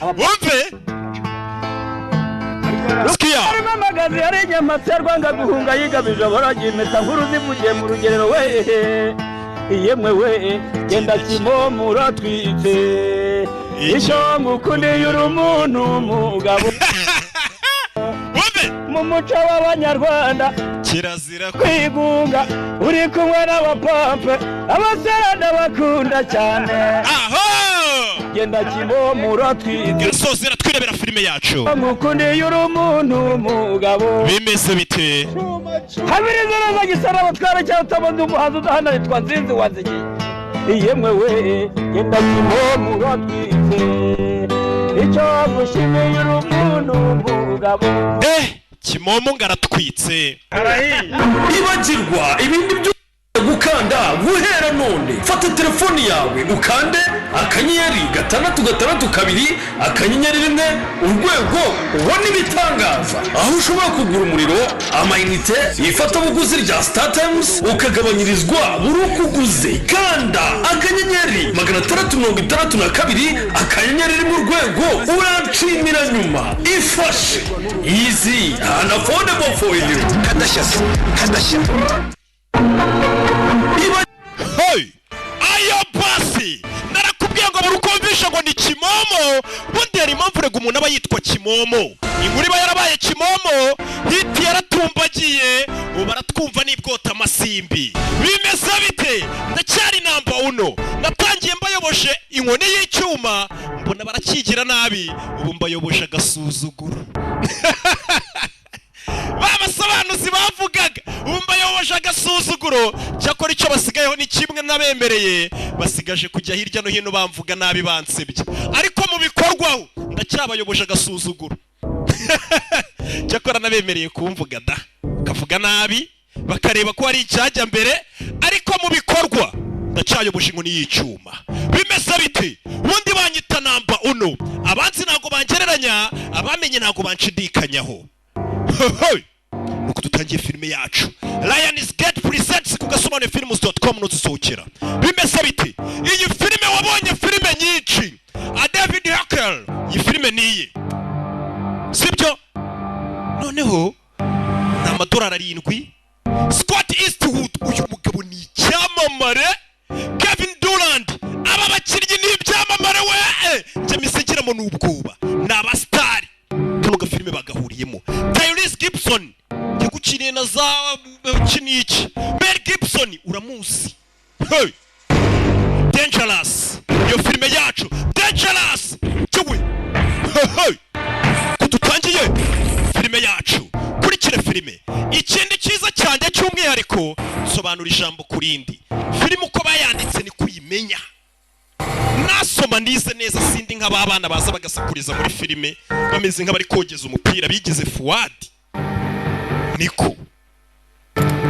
Wumve, sikia. Harimo amagazi, hari inyamaswa rwanga guhunga yigabije aborogi, impeta nkuru zivugiye mu rugerero we. Yemwe we, genda Kimomo uratwitse, icyo ngukundiye uri umuntu mugabo. Wumve. Mu muco w'Abanyarwanda kirazira kwigunga uri kumwe n'abapampe, abasore ndabakunda cyane. Aho. Genda Kimomo uratwitse. Gasozera twirebera filime yacu. Ngukundiye uri umuntu mugabo. Bimeze bite? Habiriza neza gisara abatwara cyangwa utabona umuhanzi udahana yitwa Nzinzi wanzigiye. Yemwe we, genda Kimomo uratwitse, icyo ngushimiye uri umuntu mugabo. Kimomo ngo aratwitse. Ibagirwa ibindi byo gukanda. Guhera none fata telefoni yawe ukande *662*1# ubone ibitangaza, aho ushobora kugura umuriro, amayinite, ifatabuguzi rya StarTimes, ukagabanyirizwa buri uko uguze. Kanda *662*1# uranshimira nyuma. Ifashe easy and affordable for you. Kadashya, kadashya. Hey! Ayo basi, narakubwiye ngo buri uko wumvisha ngo ni Kimomo. Bundi hari impamvu rega umuntu aba yitwa Kimomo. Inkuru iba yarabaye kimomo, hit yaratumbagiye, ubu baratwumva n'ibwota amasimbi. Bimeze bite? Ndacyari number uno. Natangiye mbayoboje inkoni y'icyuma, mbona barakigira nabi, ubu mbayoboje agasuzuguro. Ba basobanuzi bavugaga, ubu mbayoboje agasuzuguro. Cyakora icyo basigayeho ni kimwe n'abemereye, basigaje kujya hirya no hino bamvuga nabi, bansebye, ariko mu bikorwaho ndacyabayoboje agasuzuguro. Cyakora nabemereye kumvuga da, bakavuga nabi, bakareba ko hari icyajya mbere, ariko mu bikorwa ndacyayoboje inkoni y'icyuma. Bimeze bite? Ubundi banyita number uno. Abanzi ntabwo bangereranya, abamenye ntabwo banshidikanyaho. Hey! Nuko dutangiye filime yacu, Lions Gate Presents ku gasobanuyefilms.com nuzisohokera. Bimeze bite? Iyi filime wabonye filime nyinshi a David Hacker, iyi filime niye, sibyo? Noneho ni amadolari 7. Scott Eastwood, uyu mugabo ni icyamamare. Kevin Durand, aba bakinnyi ni ibyamamare we. Njye misigiramo n'ubwoba, ni abasitari. Kano gafilime bagahuriyemo. Tyrese Gibson yagukiniye na za kiniki. Mel Gibson uramuzi. Hey! Dangerous, iyo filime yacu Dangerous cyewe. Hey! Ko dutangiye filime yacu, kurikira filime. Ikindi cyiza cyane cy'umwihariko, sobanura ijambo ku rindi. Filime uko bayanditse ni kuyimenya. Nasoma nize neza, sindi nk'abana baza bagasakuriza muri filime bameze nk'abari kogeza umupira, bigize Fuwadi niko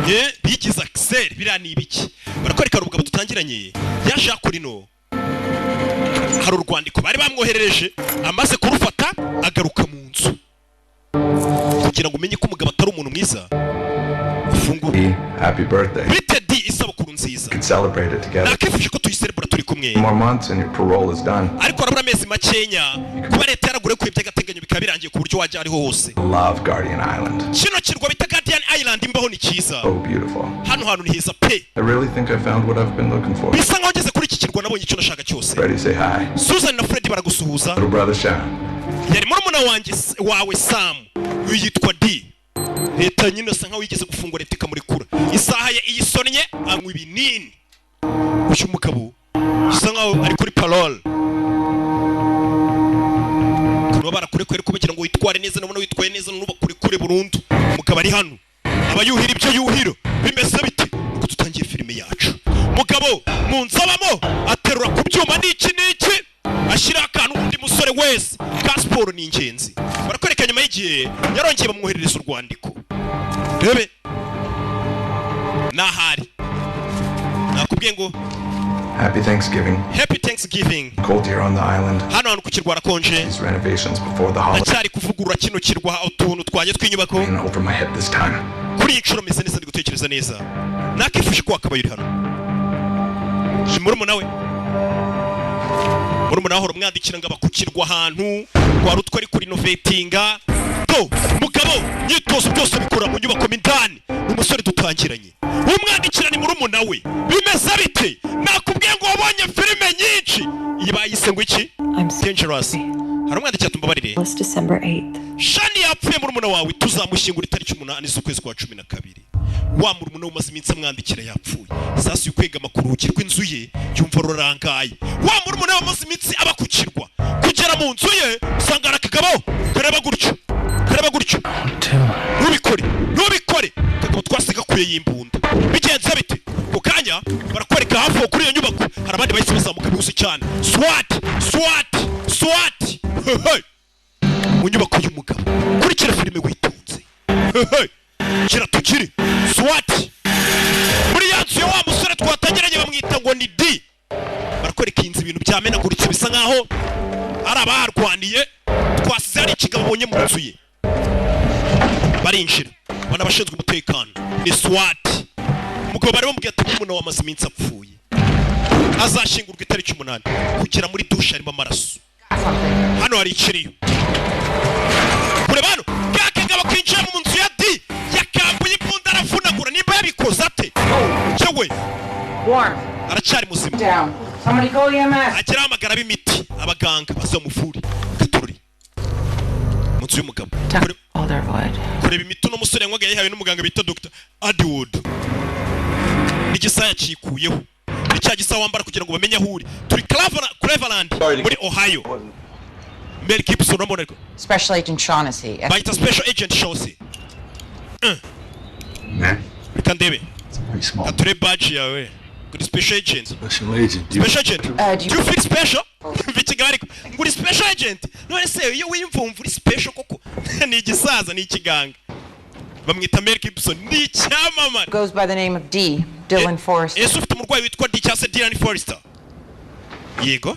ye bigize Axel. Biriya ni ibiki? Barakwereka urugabo dutangiranye yaje hakurino, hari urwandiko bari bamwoherereje. Amaze kurufata agaruka mu nzu kugira ngo umenye ko umugabo atari umuntu mwiza. Ufungura. Happy birthday. Bite di, isabukuru nziza. Could celebrate it together. Nakifuje ko tuyiserebura turi kumwe. More months and your parole is done. Ariko harabura amezi makenya kuba leta yaragurekuye by'agateganyo, bikaba birangiye ku buryo wajya ariho hose. Love Guardian Island. Kino kirwa bita Guardian Island imbaho ni cyiza. So beautiful. Hano hantu ni heza pe. I really think I found what I've been looking for. Bisa nkaho ngeze kuri iki kirwa, nabonye icyo nashaka cyose. Freddie, say hi. Susan na Freddy baragusuhuza. Little brother Sean. Yari murumuna wanjye wawe Sam. Uyu yitwa D. Leta nyine asa nkaho yigeze gufungura, leta ikamurekura. Isaha ye iyisonnye anywa ibinini. Uyu mugabo bisa nkaho ari kuri parole. Kuba barakurekuye ariko bagira ngo witware neza, nabona witwaye neza ntubakurekure burundu. Umugabo ari hano aba yuhira ibyo yuhira. Bimeze bite? Uko dutangiye filime yacu, mugabo mu nzu abamo aterura ku byuma n'iki n'iki, ashyiraho akantu. Undi musore wese ka siporo ni ingenzi. Barakwereka nyuma y'igihe yarongeye bamwoherereza urwandiko. Rebe n'ahari nakubwiye ngo Happy Thanksgiving. Happy Thanksgiving. Cold here on the island. Hano hantu ku kirwa harakonje. These renovations before the holiday. Ndacyari kuvugurura kino kirwa, utuntu twanjye tw'inyubako. In over my head this time. Kuri iyi nshuro meze neza, ndi gutekereza neza. Nakifuje ko wakabaye uri hano. Ni murumuna we. Murumuna we ahora umwandikira ngo abakukirwa ahantu rwari utwo ari kurinovetinga. Do mugabo, imyitozo byose bikora mu nyubako mo indani. Ni umusore dutangiranye, umwandikira ni murumuna we. Bimeze bite? Nakubwiye ngo wabonye filime nyinshi. Iyi bayise ngo iki? Dangerous. Hari umwandikira, tumbabarire. Was December 8th. Shani yapfuye, murumuna wawe, tuzamushyingura itariki 8 z'ukwezi kwa 12. Wa murumuna we umaze iminsi amwandikira yapfuye. Sasa uyu kwegama ku rugi rw'inzu ye, yumva rurangaye. Wa murumuna we amaze iminsi aba ku kirwa, kugera mu nzu ye usanga hari akagabo kareba gutyo, kareba gutyo. Ntubikore, ntubikore! Akagabo twasiga gakuye y'imbunda. Bigenze bite? Ku kanya barakwereka hafi aho kuri iyo nyubako hari abandi bahise bazamuka bihuse cyane. SWAT, SWAT, SWAT! Hey, hey! Mu nyubako y'umugabo. Kurikira filime witonze. Hey, kira tukiri SWAT muri ya nzu ya wa musore twatangiranye, bamwita ngo ni D. Barakwereka iyi nzu, ibintu byamenaguritse, bisa nkaho ari abaharwaniye. Twasize hari ikigabo abonye mu nzu ye. Barinjira, bana abashinzwe umutekano ni SWAT. Umugabo bari bamubwiye ati murumuna wamaze iminsi apfuye, azashyingurwa itariki 8. Kugera muri dushe harimo amaraso. Hano hari ikiriyo. Kureba hano, ka kagabo kinjiye mu nzu ya D, yakambuye imbunda, aravunagura. Nimba yabikoze ate cyewe? Warm. Aracyari muzima. Down. Somebody call EMS. Agera ahamagara ab'imiti, abaganga bazamuvure. Gatorori mu nzu y'umugabo. Alderwood. Kureba imiti uno musore yanywaga, yayihawe n'umuganga bita Dr Adwood. N'igisaha yakikuyeho, ni cya gisaha wambara kugira ngo bamenye aho uri. Turi Cleveland muri Ohio. Mel Gibson uramubona ariko. Special Agent Shaughnessy. Bayita Special Agent Shaughnessy. Reka ndebe, reka turebe badge yawe kuri special agent. Special agent. Special agent. Do Do you feel special? Mva ikigali ariko ngo uri special agent. None se iyo wiyumva, wumva uri special koko? Ni igisaza, ni ikiganga, bamwita Mel Gibson, ni icyamamare. Goes by the name of D. Dylan Forrester. Ese ufite umurwayi witwa D cyangwa se Dylan Forrester? Yego,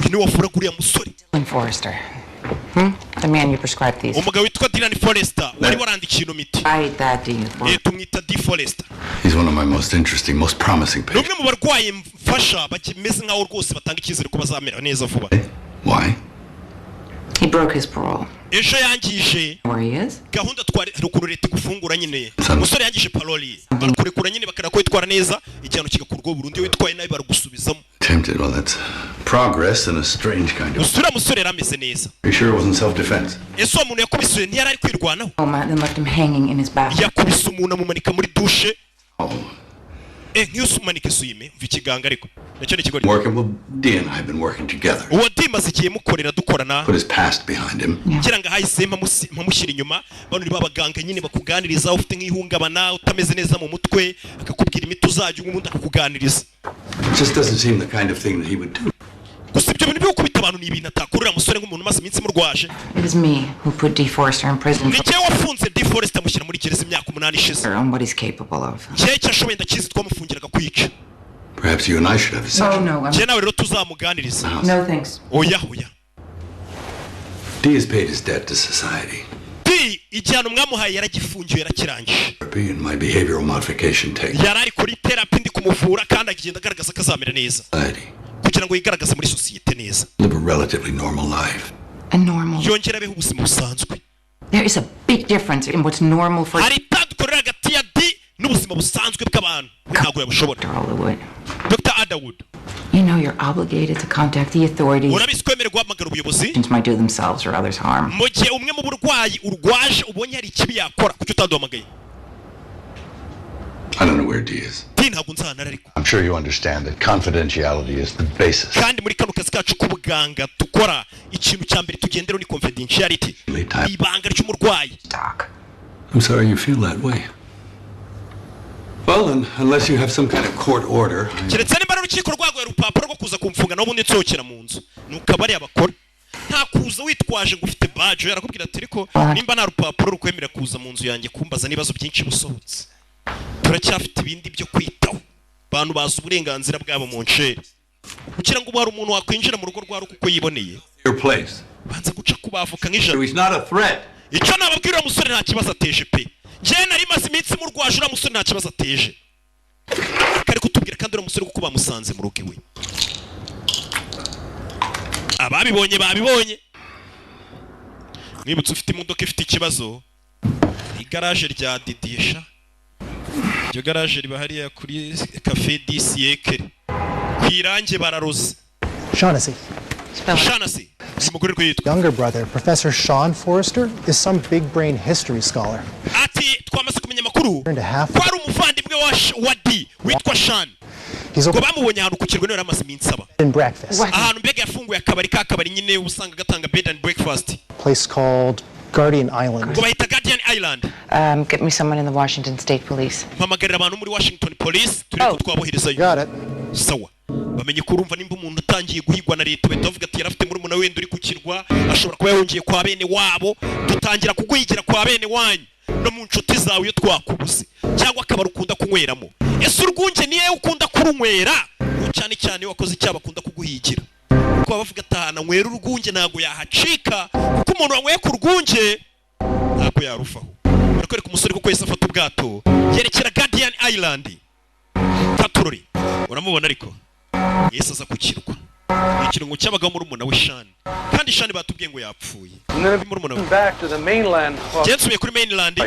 uyu niwe wavuraga uriya musore. Dylan Forrester. The man you prescribed these. Umugabo witwa Dylan Forrester wari warandikiye ino miti. Right, that D. Eh, tumwita D Forrester. He's one of my most interesting, most promising Ni patients. umwe mu barwayi mfasha bakimeze nkaho rwose batanga icyizere ko bazamera neza vuba. Why? He broke his parole. Ejo yangije Where he is? gahunda twari. Hari ukuntu leta igufungura nyine. Umusore yangije parole ye, barakurekura nyine, bakareba ko witwara neza, igihano kigakurwaho burundu. Iyo witwaye nabi baragusubizamo. Tempted. Well, that's progress in a strange kind of. Gusa uriya musore yari ameze neza. Are you sure it wasn't self-defense? Ese uwo muntu yakubise ntiyari ari kwirwanaho? Coma, then left him hanging in his bathroom. Yakubise umuntu amumanika muri dushe. Eh, nk'iyo umanika esuyime. Mva ikiganga ariko nacyo ni ikigoryi. Working well, D and I have been working together. Uwo dimaze igihe mukorera, dukorana. Put his past behind him. Ngira ngo ahahise mpamushyira inyuma. Bano ni babaganga nyine bakuganiriza ufite nk'ihungabana, utameze neza mu mutwe, akakubwira imiti uzajya unywa, ubundi akakuganiriza. It just doesn't seem the kind of thing that he would do. Gusa ibyo bintu byo gukubita abantu ni ibintu atakorera musore, nk'umuntu umaze iminsi murwaje. It was me who put D. Forrester in prison Ni njyewe wafunze D Forrester, amushyira muri gereza imyaka 8 ishize. for on what he's capable of. Njyewe icyo ashoboye ndakizi, twamufungiraga kwica. Perhaps you and I should have a Oh session. no, I'm Njyewe nawe rero tuzamuganiriza. no thanks. Oya, oya. D has paid his debt to society. D igihano mwamuhaye yaragifungiwe, yarakirangije. Therapy and my behavioral modification technique. Yari ari kuri therapy, ndi kumuvura, kandi agenda agaragaza ko azamera neza. Society. Kugira ngo yigaragaze muri sosiyete neza. Live a relatively normal life. A normal. Yongera abeho ubuzima busanzwe. There is a big difference in what's normal for Hari itandukaniro riri hagati ya D n'ubuzima busanzwe bw'abantu. We ntabwo yabushobora. Dr. Hollywood. Dr Underwood. You know you're obligated to contact the authorities. Urabizi ko wemerewe guhamagara ubuyobozi Agents might do themselves or others harm. mu gihe umwe mu burwayi urwaje ubonye hari ikibi yakora. Kuki utaduhamagaye? I don't know where D is. D ntabwo nzi ahantu ari ariko. I'm sure you understand that confidentiality is the basis. Kandi muri kano kazi kacu k'ubuganga dukora, ikintu cya mbere tugenderaho ni confidentiality, ibanga ry'umurwayi. Doc. I'm sorry you feel that way. Well, then, unless you have some kind of court order, Keretse nimba ari urukiko rwaguhaye urupapuro rwo kuza kumfunga, naho ubundi nsohokera mu nzu. Nuko abariya bakora, nta kuza witwaje ngo ufite badge. Yarakubwira ati ariko nimba nta rupapuro rukwemerera kuza mu nzu yanjye kumbaza n'ibibazo byinshi, busohotse, turacyafite ibindi byo kwitaho. Abantu bazi uburenganzira bwabo mu ncere. Kugira ngo ubu hari umuntu wakwinjira mu rugo rwa ruko uko yiboneye, your place. banza guca ku bavoka nk'ijana. He's not a threat. Icyo nababwira, uriya musore nta kibazo ateje pe. Njyewe nari maze iminsi murwaje, uriya musore nta kibazo ateje. Kari kutubwira kandi uriya musore kuko bamusanze mu rugo iwe. Ababibonye babibonye. Mwibutse, ufite imodoka ifite ikibazo, igaraje rya Didisha, iryo garaje riba hariya kuri Cafe du Siècle ku irange bararoze. Shaughnessy. Shaughnessy, uyu mugore rwe yitwa Younger brother, Professor Sean Forrester, is some big brain history scholar. Ati twamaze kumenya amakuru And a half. ko ari umuvandimwe wa D witwa Sean. He's Ngo bamubonye ahantu ku kirwa, niwe yari amaze iminsi aba in breakfast. Ahantu mbega yafunguye akabari, ka kabari nyine usanga gatanga bed and breakfast. Place called Guardian Island. Ngo bahita Guardian Island. Get me someone in the Washington State Police. Mpamagarira abantu muri Washington Police, turi ko twaboherezayo. Got it. Sawa. Bamenye ko urumva nimba umuntu atangiye guhigwa na leta, bahita bavuga ati yari afite murumuna wenda uri ku kirwa, ashobora kuba yahungiye kwa bene wabo. Dutangira kuguhigira kwa bene wanyu no mu nshuti zawe iyo twakubuze, cyangwa akabari ukunda kunyweramo. Ese urwunge niyo ukunda kurunywera? Cyane cyane iyo wakoze icyaha bakunda kuguhigira, kuko baba bavuga ati ahantu anywera urwunge ntabwo yahacika, kuko umuntu wanyweye ku rwunge ntabwo yaruvaho. Barakwereka umusore kuko yahise afata ubwato yerekera Guardian Island. Katurori uramubona, ariko yahise aza ku kirwa. Ni ikirungo cy'abagabo, murumuna we Shani, kandi Shani batubwiye ngo yapfuye. Murumuna we. Back to the mainland. Njye nsubiye kuri mainland.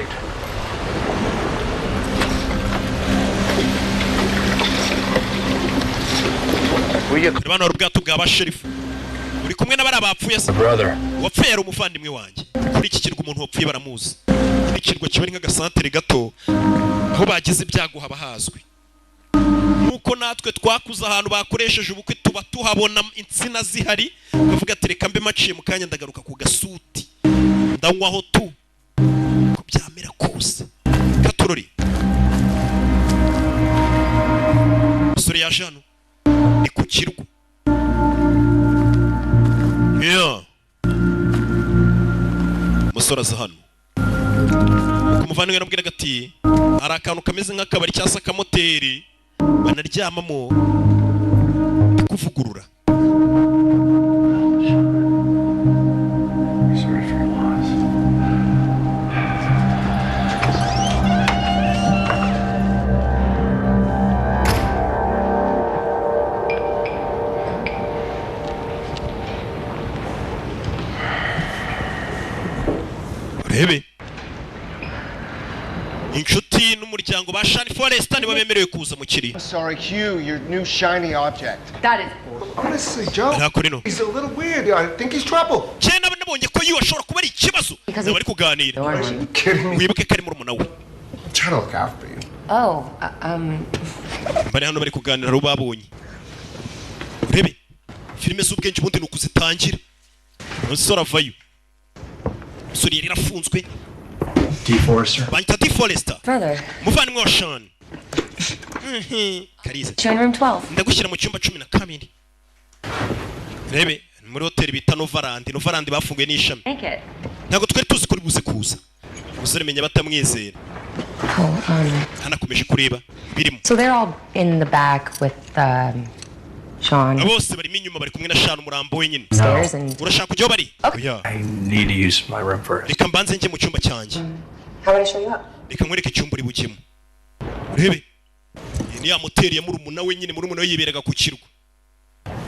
Reba hano hari ubwato bwa ba sheriff uri kumwe n'abari abapfuye se. Brother. Uwapfuye yari umuvandimwe wanjye. Kuri iki kirwa umuntu wapfuye baramuzi. Iki kirwa kiba ari nk'agasantere gato, aho bagize ibyago haba hazwi, nk'uko natwe twakuze ahantu bakoresheje ubukwe tuba tuhabona insina zihari, ukavuga ati reka mbe maciye mu kanya, ndagaruka ku gasuti ndanywaho tu, uko byamera kose. Katurori, umusore yaje hano ni ku kirwa. Yeah. Umusore aza hano, umuvandimwe yaramubwiraga ati hari akantu kameze nk'akabari cyangwa se akamoteri banaryamamo, ndi kuvugurura. Sorry for your loss. Urebe inshuti n'umuryango ba Shani Forester nibo bemerewe kuza mu kiriyo. Sorry, Hugh, your new shiny object. That is. Honestly, Joe, Ntakuri no. he's a little weird. I think he's trouble. Cyane nabonye ko yiwe ashobora kuba ari ikibazo. Bari kuganira. Are you kidding me? Wibuke ko ari murumuna we. I'm trying to look out for you. Oh, Bari hano bari kuganira, ari babonye. Urebe filime z'ubwenge, ubundi ni ukuzitangira. Umusore avayo, umusore yari yarafunzwe. D. Forrester. Banyita D Forester. Brother. Umuvandimwe wa Sean. Karize. You're in room 12. Ndagushyira mu cyumba 12. Rebe muri hoteli bita Novarandi. Novarandi bafunguye n'ishami. Make it. Ntabwo twari tuzi ko uri buze kuza. Umusore menya batamwizera. Oh, Hanakomeje kureba birimo. So they're all in the back with Sean. Bose barimo inyuma, bari kumwe na Sean, umurambo wenyine. Upstairs and. Urashaka kujya aho bari? Oya. I need to use my room first. Reka mbanze njye mu cyumba cyanjye. How would I show you up? Reka nkwereke icyumba uri bujyemo. Urebe iyi ni ya moteri ya murumuna we nyine. Murumuna we yiberaga ku kirwa.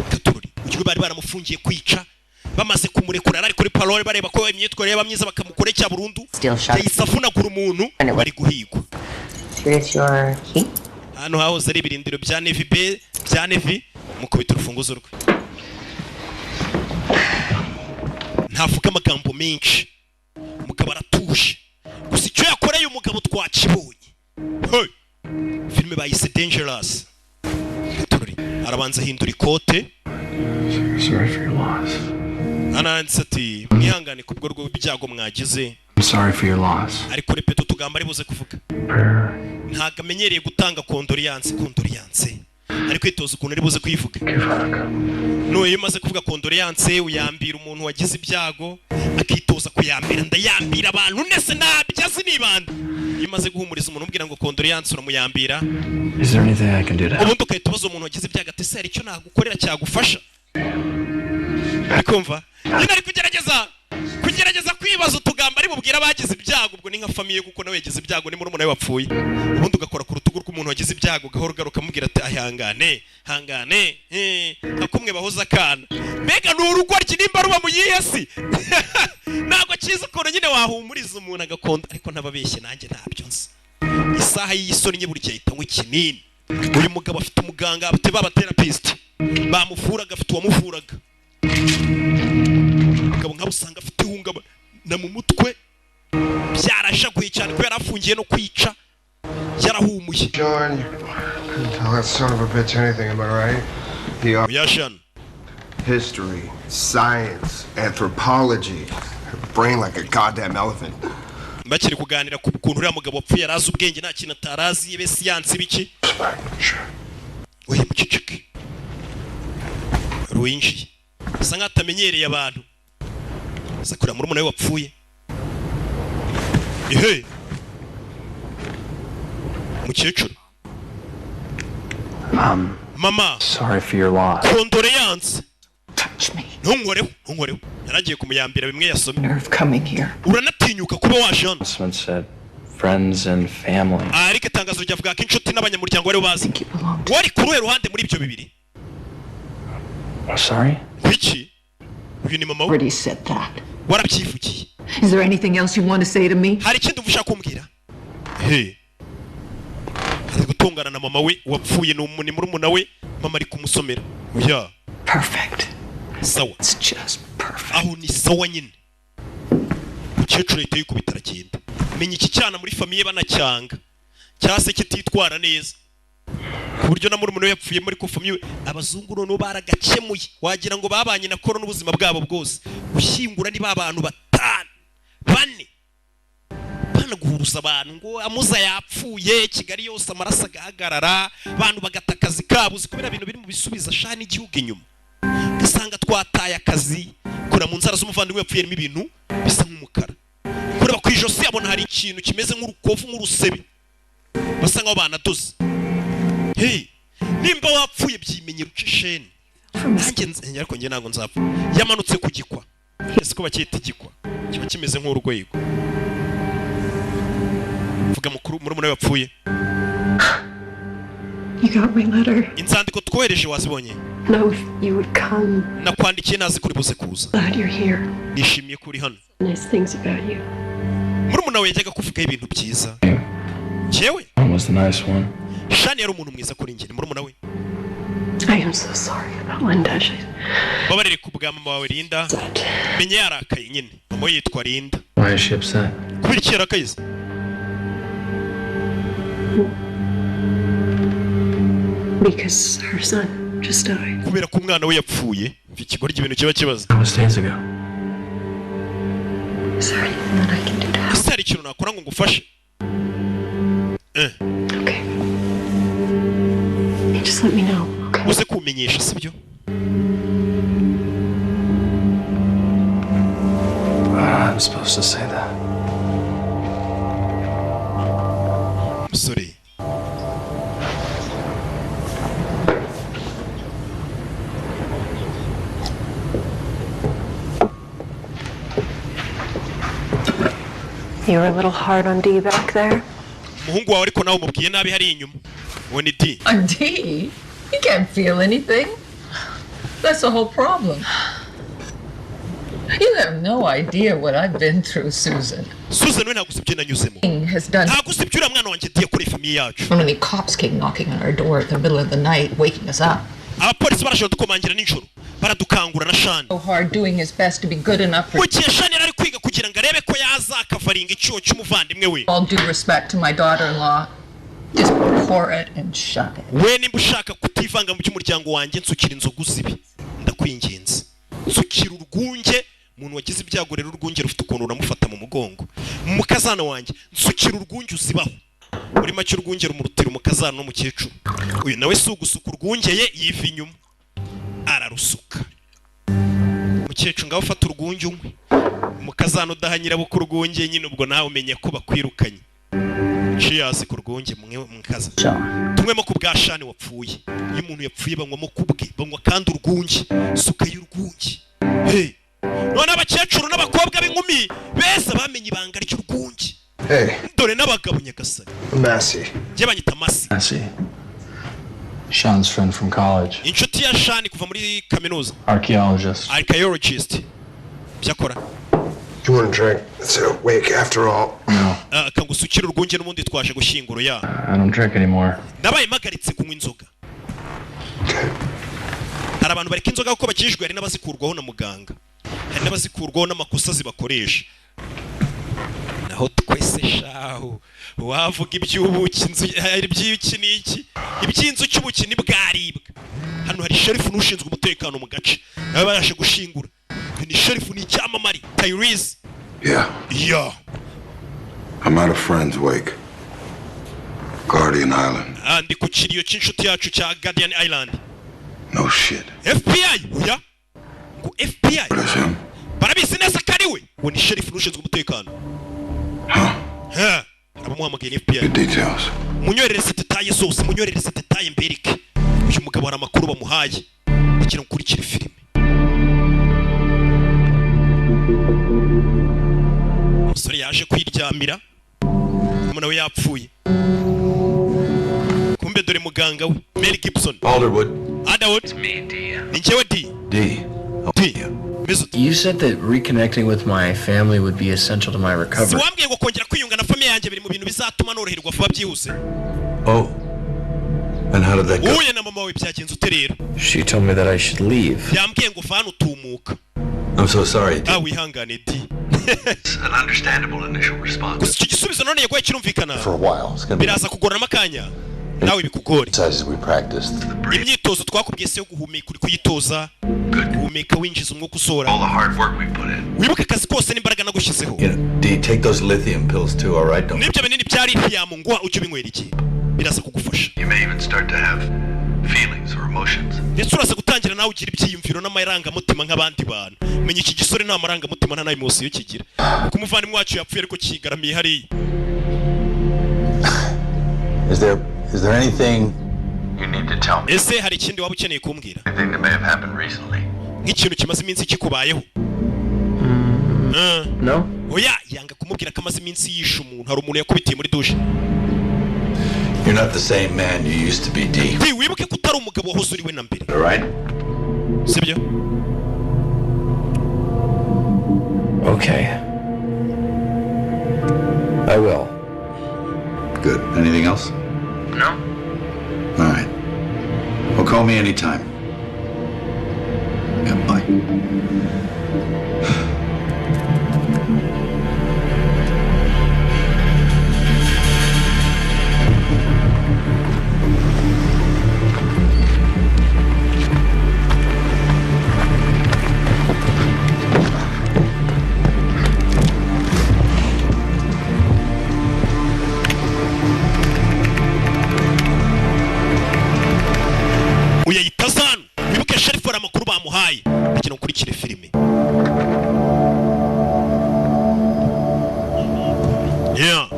Katurori mu kigo bari baramufungiye kwica, bamaze kumurekura ari kuri parole, bareba ko imyitwarire yaba myiza bakamukore cya burundu. Still shut. Yahise avunagura umuntu bari guhigwa. Here's your key. Hano hahoze ari ibirindiro bya Navy be bya Navy. Mukubita urufunguzo rwe. Ntavuga amagambo menshi, umugabo aratuje. Gusa icyo yakoreye umugabo twakibonye. Hey! Filime bayise Dangerous. Gatorori arabanza ahindura ikote. Sorry for your loss. Ananditse ati mwihangane kubwo rw'ibyago mwagize. I'm sorry for your loss. Ariko répéta utugambo ari buze kuvuga. Ntabwo amenyereye gutanga condoléances. Condoléances ari kwitoza ukuntu ari buze kuyivuga. None iyo umaze kuvuga condoléances, uyambira umuntu wagize ibyago, akitoza kuyambira. Ndayambira abantu nese ntabyo azi nibanda. Iyo umaze guhumuriza umuntu umubwira ngo condoléances, uramuyambira. Is there anything I can do to help? Ubundi ugahita ubaza umuntu wagize ibyago ati ese hari icyo nagukorera cyagufasha? Ari kumva nyine, ari kugerageza kwibwira. Ndibaza utugambo ari bubwire abagize ibyago. Ubwo ni nka famille, kuko nawe yagize ibyago, ni murumuna we wapfuye. Ubundi ugakora ku rutugu rw'umuntu wagize ibyago, gahoro gahoro, ukamubwira ati: "Ahangane, hangane," nka kumwe bahoza akana. Mbega ni urugoryi nimba ruba mu yihe si? Ntabwo cyiza ukuntu nyine wahumuriza umuntu agakonda, ariko ntababeshye, nanjye ntabyo nzi. Isaha y'isoni buri gihe ahita anywa ikinini. Uyu mugabo afite umuganga, afite ba therapist bamuvuraga, afite uwamuvuraga. Umugabo nk'abo usanga afite ihungabana mu mutwe, byarashaguye cyane ko yari afungiye no kwica, yarahumuye. John, you couldn't tell that son of a bitch anything, am I right? The Oya Sean. history, science, anthropology, brain like a goddamn elephant. Bakiri kuganira ku kuntu uriya mugabo wapfuye yari azi ubwenge, nta kintu atarazi, ibe siyansi biki. We muceceke. Ruwinjiye asa nkaho atamenyereye abantu, aza kureba murumuna we wapfuye. Ehe, mukecuru. Mama. Sorry for your loss. Condoléances. Ntunkoreho, ntunkoreho. Yaragiye kumuyambira bimwe yasomye. Nerve coming here. Uranatinyuka kuba waje hano. Announcement said friends and family. Ariko itangazo ryavuga ko inshuti n'abanyamuryango bari bazi. Wari ku ruhe ruhande muri ibyo bibiri? Sorry? Kuki? Uyu ni mama we. Already said that. Warabyivugiye. Is there anything else you want to say to me? Hari ikindi uba ushaka kumbwira? He, ari gutongana na mama we wapfuye, ni murumuna we. Mama ari kumusomera. Oya. Perfect. Sawa. It's just perfect. Aho ni sawa nyine. Umukecuru ahita yikubita aragenda. Menya iki cyana muri famille banacyanga, cyangwa se kititwara neza, ku buryo na murumuna we yapfuye muri ko famille. Abazungu noneho baragakemuye, wagira ngo babanye na korona ubuzima bwabo bwose. Gushyingura ni ba bantu batanu, bane, banaguhuruza abantu ngo amuza yapfuye, Kigali yose amaraso agahagarara, abantu bagata akazi kabo. Uzi kubera ibintu biri mu bisubiza sha n'igihugu inyuma, ugasanga twataye akazi. Kura mu nzara z'umuvandimwe yapfuye harimo ibintu bisa nk'umukara. Kureba ku ijosi abona hari ikintu kimeze nk'urukovu, nk'urusebe, basa nkaho banadoze. Hey, nimba wapfuye byimenyera, uce sheni. Nanjye ariko njye ntabwo nzapfa. Yamanutse ku gikwa, ese ko bacyita igikwa, kiba kimeze nk'urwego. Vuga mukuru, murumuna we wapfuye. You got my letter. Inzandiko twohereje wazibonye? Know if you would come. Nakwandikiye nazi kuri buze kuza. Glad you're here. Nishimiye ko uri hano. Nice things about you. Murumuna we yajyaga kuvugaho ibintu byiza njyewe. Sean was the nice one. Shani yari umuntu mwiza kuri njye, ni murumuna we. I am so sorry about Linda. She Babarire ku bwa mama wawe Linda. Menye yarakaye nyine, mama we yitwa Linda. Why is she upset? Kubera iki yarakaye se? Because her son just died. Kubera ko umwana we yapfuye. Mva ikigoryi, ibintu kiba kibaza. That was days ago. Is there anything that I can do to help? Ese hari ikintu nakora ngo ngufashe? Okay. You just let me know, okay? Uze kumenyesha, sibyo? I'm supposed to say that. Musore. You were a little hard on Dee back there. Umuhungu wawe ariko nawe umubwiye nabi hari inyuma. Uwo ni Dee. On Dee? He can't feel anything. That's the whole problem. You have no idea what I've been through, Susan. Susan we, ntabwo usibye nanyuzemo. Has done. Ntabwo usibye uriya mwana wanjye Dee kuri famille yacu. When the cops came knocking on our door at the middle of the night, waking us up. Abapolisi barashobora dukomangira nijoro, baradukangura na Shani. So hard doing his best to be good enough for Mu gihe Shani yari ari kwiga kugira ngo arebe ko yazakavaringa icyuho cy'umuvandimwe we. All due respect to my daughter-in-law, just pour it and shut it. We, nimba ushaka kutivanga mu by'umuryango wanjye, nsukira inzoga uzibe, ndakwinginze, nsukira urwunge. Umuntu wagize ibyago rero, urwunge rufite ukuntu uramufata mu mugongo. Mukazana wanjye, nsukira urwunge uzibaho. Muri make urwunge rumurutira umukazana n'umukecuru. Uyu nawe si ugusuka urwunge, ye yiva inyuma ararusuka. Mukecuru, ngaho ufata urwunge unywe. Umukazana udaha nyirabukwe urwunge nyine, ubwo nawe umenye ko bakwirukanye. Cheers ku rwunge mwe mukaza. Tunywemo ku bwa Shani wapfuye. Iyo umuntu yapfuye banywamo ku bwe, banywa kandi urwunge. Suka y'urwunge. Hey, none abakecuru n'abakobwa b'inkumi beza. Hey, Dore n'abagabo, nyagasani. Massey. Njye banyita Masi. Massey. Sean's friend from college. Inshuti ya Shani kuva muri kaminuza. Archaeologist. Archaeologist, byakora. You want a drink? It's a wake after all. No, Akangusukira urwunge, n'ubundi twaje gushyingura ya. I don't drink anymore. Nabaye mpagaritse kunywa inzoga. Hari abantu bareka inzoga kuko bakijijwe, hari n'abazikurwaho na muganga, hari n'abazikurwaho n'amakosa zibakoresha. Naho twese shahu wavuga iby'ubuki, inzu iby'iki n'iki, iby'inzuki, ubuki ntibwaribwa. Hano hari sheriff n'ushinzwe umutekano mu gace, nawe babashe gushingura. Uyu ni sheriff, ni icyamamare Tyrese. Yeah. Yeah. I'm at a friend's wake. Guardian Island. Ah, ndi ku kiriyo cy'inshuti yacu cya Guardian Island. No shit. FBI, oya, ngo FBI. That's him. Barabizi neza ko ari we. Uwo ni sheriff n'ushinzwe umutekano. Ha, abamuhamagaye ni FBI. Details. Munyoherereze détails zose, munyoherereze détails mbereke uyu mugabo. Hari amakuru bamuhaye kugira ngo ukurikire filime. Umusore yaje kwiryamira, umuntu we yapfuye. Kumbe dore muganga we Mel Gibson. Alderwood. Underwood, ni njyewe D. D. D. You said that reconnecting with my family would be essential to my Si recovery. wambwiye ngo kongera kwiyunga na famille yanjye biri mu bintu bizatuma noroherwa vuba byihuse? Oh. And how did that go? Uhuye na mama wawe byagenze ute rero? She told me that I should leave. Yambwiye ngo vana utumuka. I'm so sorry. Ah, wihangane D. An understandable initial response. Gusa icyo gisubizo none yaguhaye kirumvikana. For a while. It's gonna be Biraza kugorana akanya, nawe bikugore. Exercises we practiced. Imyitozo twakubwiye se yo guhumeka, uri kuyitoza? Guhumeka winjiza umwuka, usohora. All the hard work we put in. Wibuke akazi kose n'imbaraga nagushyizeho. You know, D, take those lithium pills too, all right? Don't N'ibyo binini bya lithium nguha ujye ubinywera iki, biraza kugufasha. You may even start to have feelings or emotions. Ndetse uraza gutangira nawe ugira ibyiyumviro n'amarangamutima nk'abandi bantu. Menya iki gisore nta marangamutima, nta n'émotion kigira, kuko umuvandimwe wacu yapfuye ariko kigaramiye hariya. Is there anything you need to tell me? Ese hari ikindi waba ukeneye kumbwira? Anything that may have happened recently? Nk'ikintu kimaze iminsi kikubayeho? No? Oya, yanga kumubwira ko amaze iminsi yishe umuntu. Hari umuntu yakubitiye muri douche. You're not the same man you used to be, D. D, wibuke ko utari umugabo wahoze uri we na mbere. All right? Sibyo? Okay. I will. Good. Anything else? No. All right. Well, call me anytime. Yeah, bye. Uyayita zanu. Wibuke sheriff hari amakuru bamuhaye kugira ngo ukurikire filime. Yeah.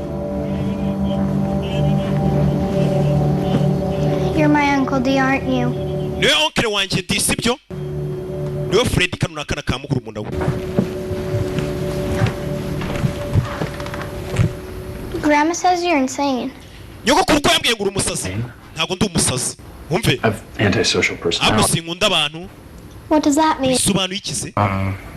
You're my Uncle D, aren't you? Niwe oncle wanjye D, sibyo? Niwe Fred. Kano ni akana ka mukuru we. Grandma says you're insane. Nyogokuru ko yambwiye ngo uri umusazi. Ntabwo ndi umusazi, wumve. Antisocial Ahubwo personality. sinkunda abantu. What does that mean? Bisobanuye iki se?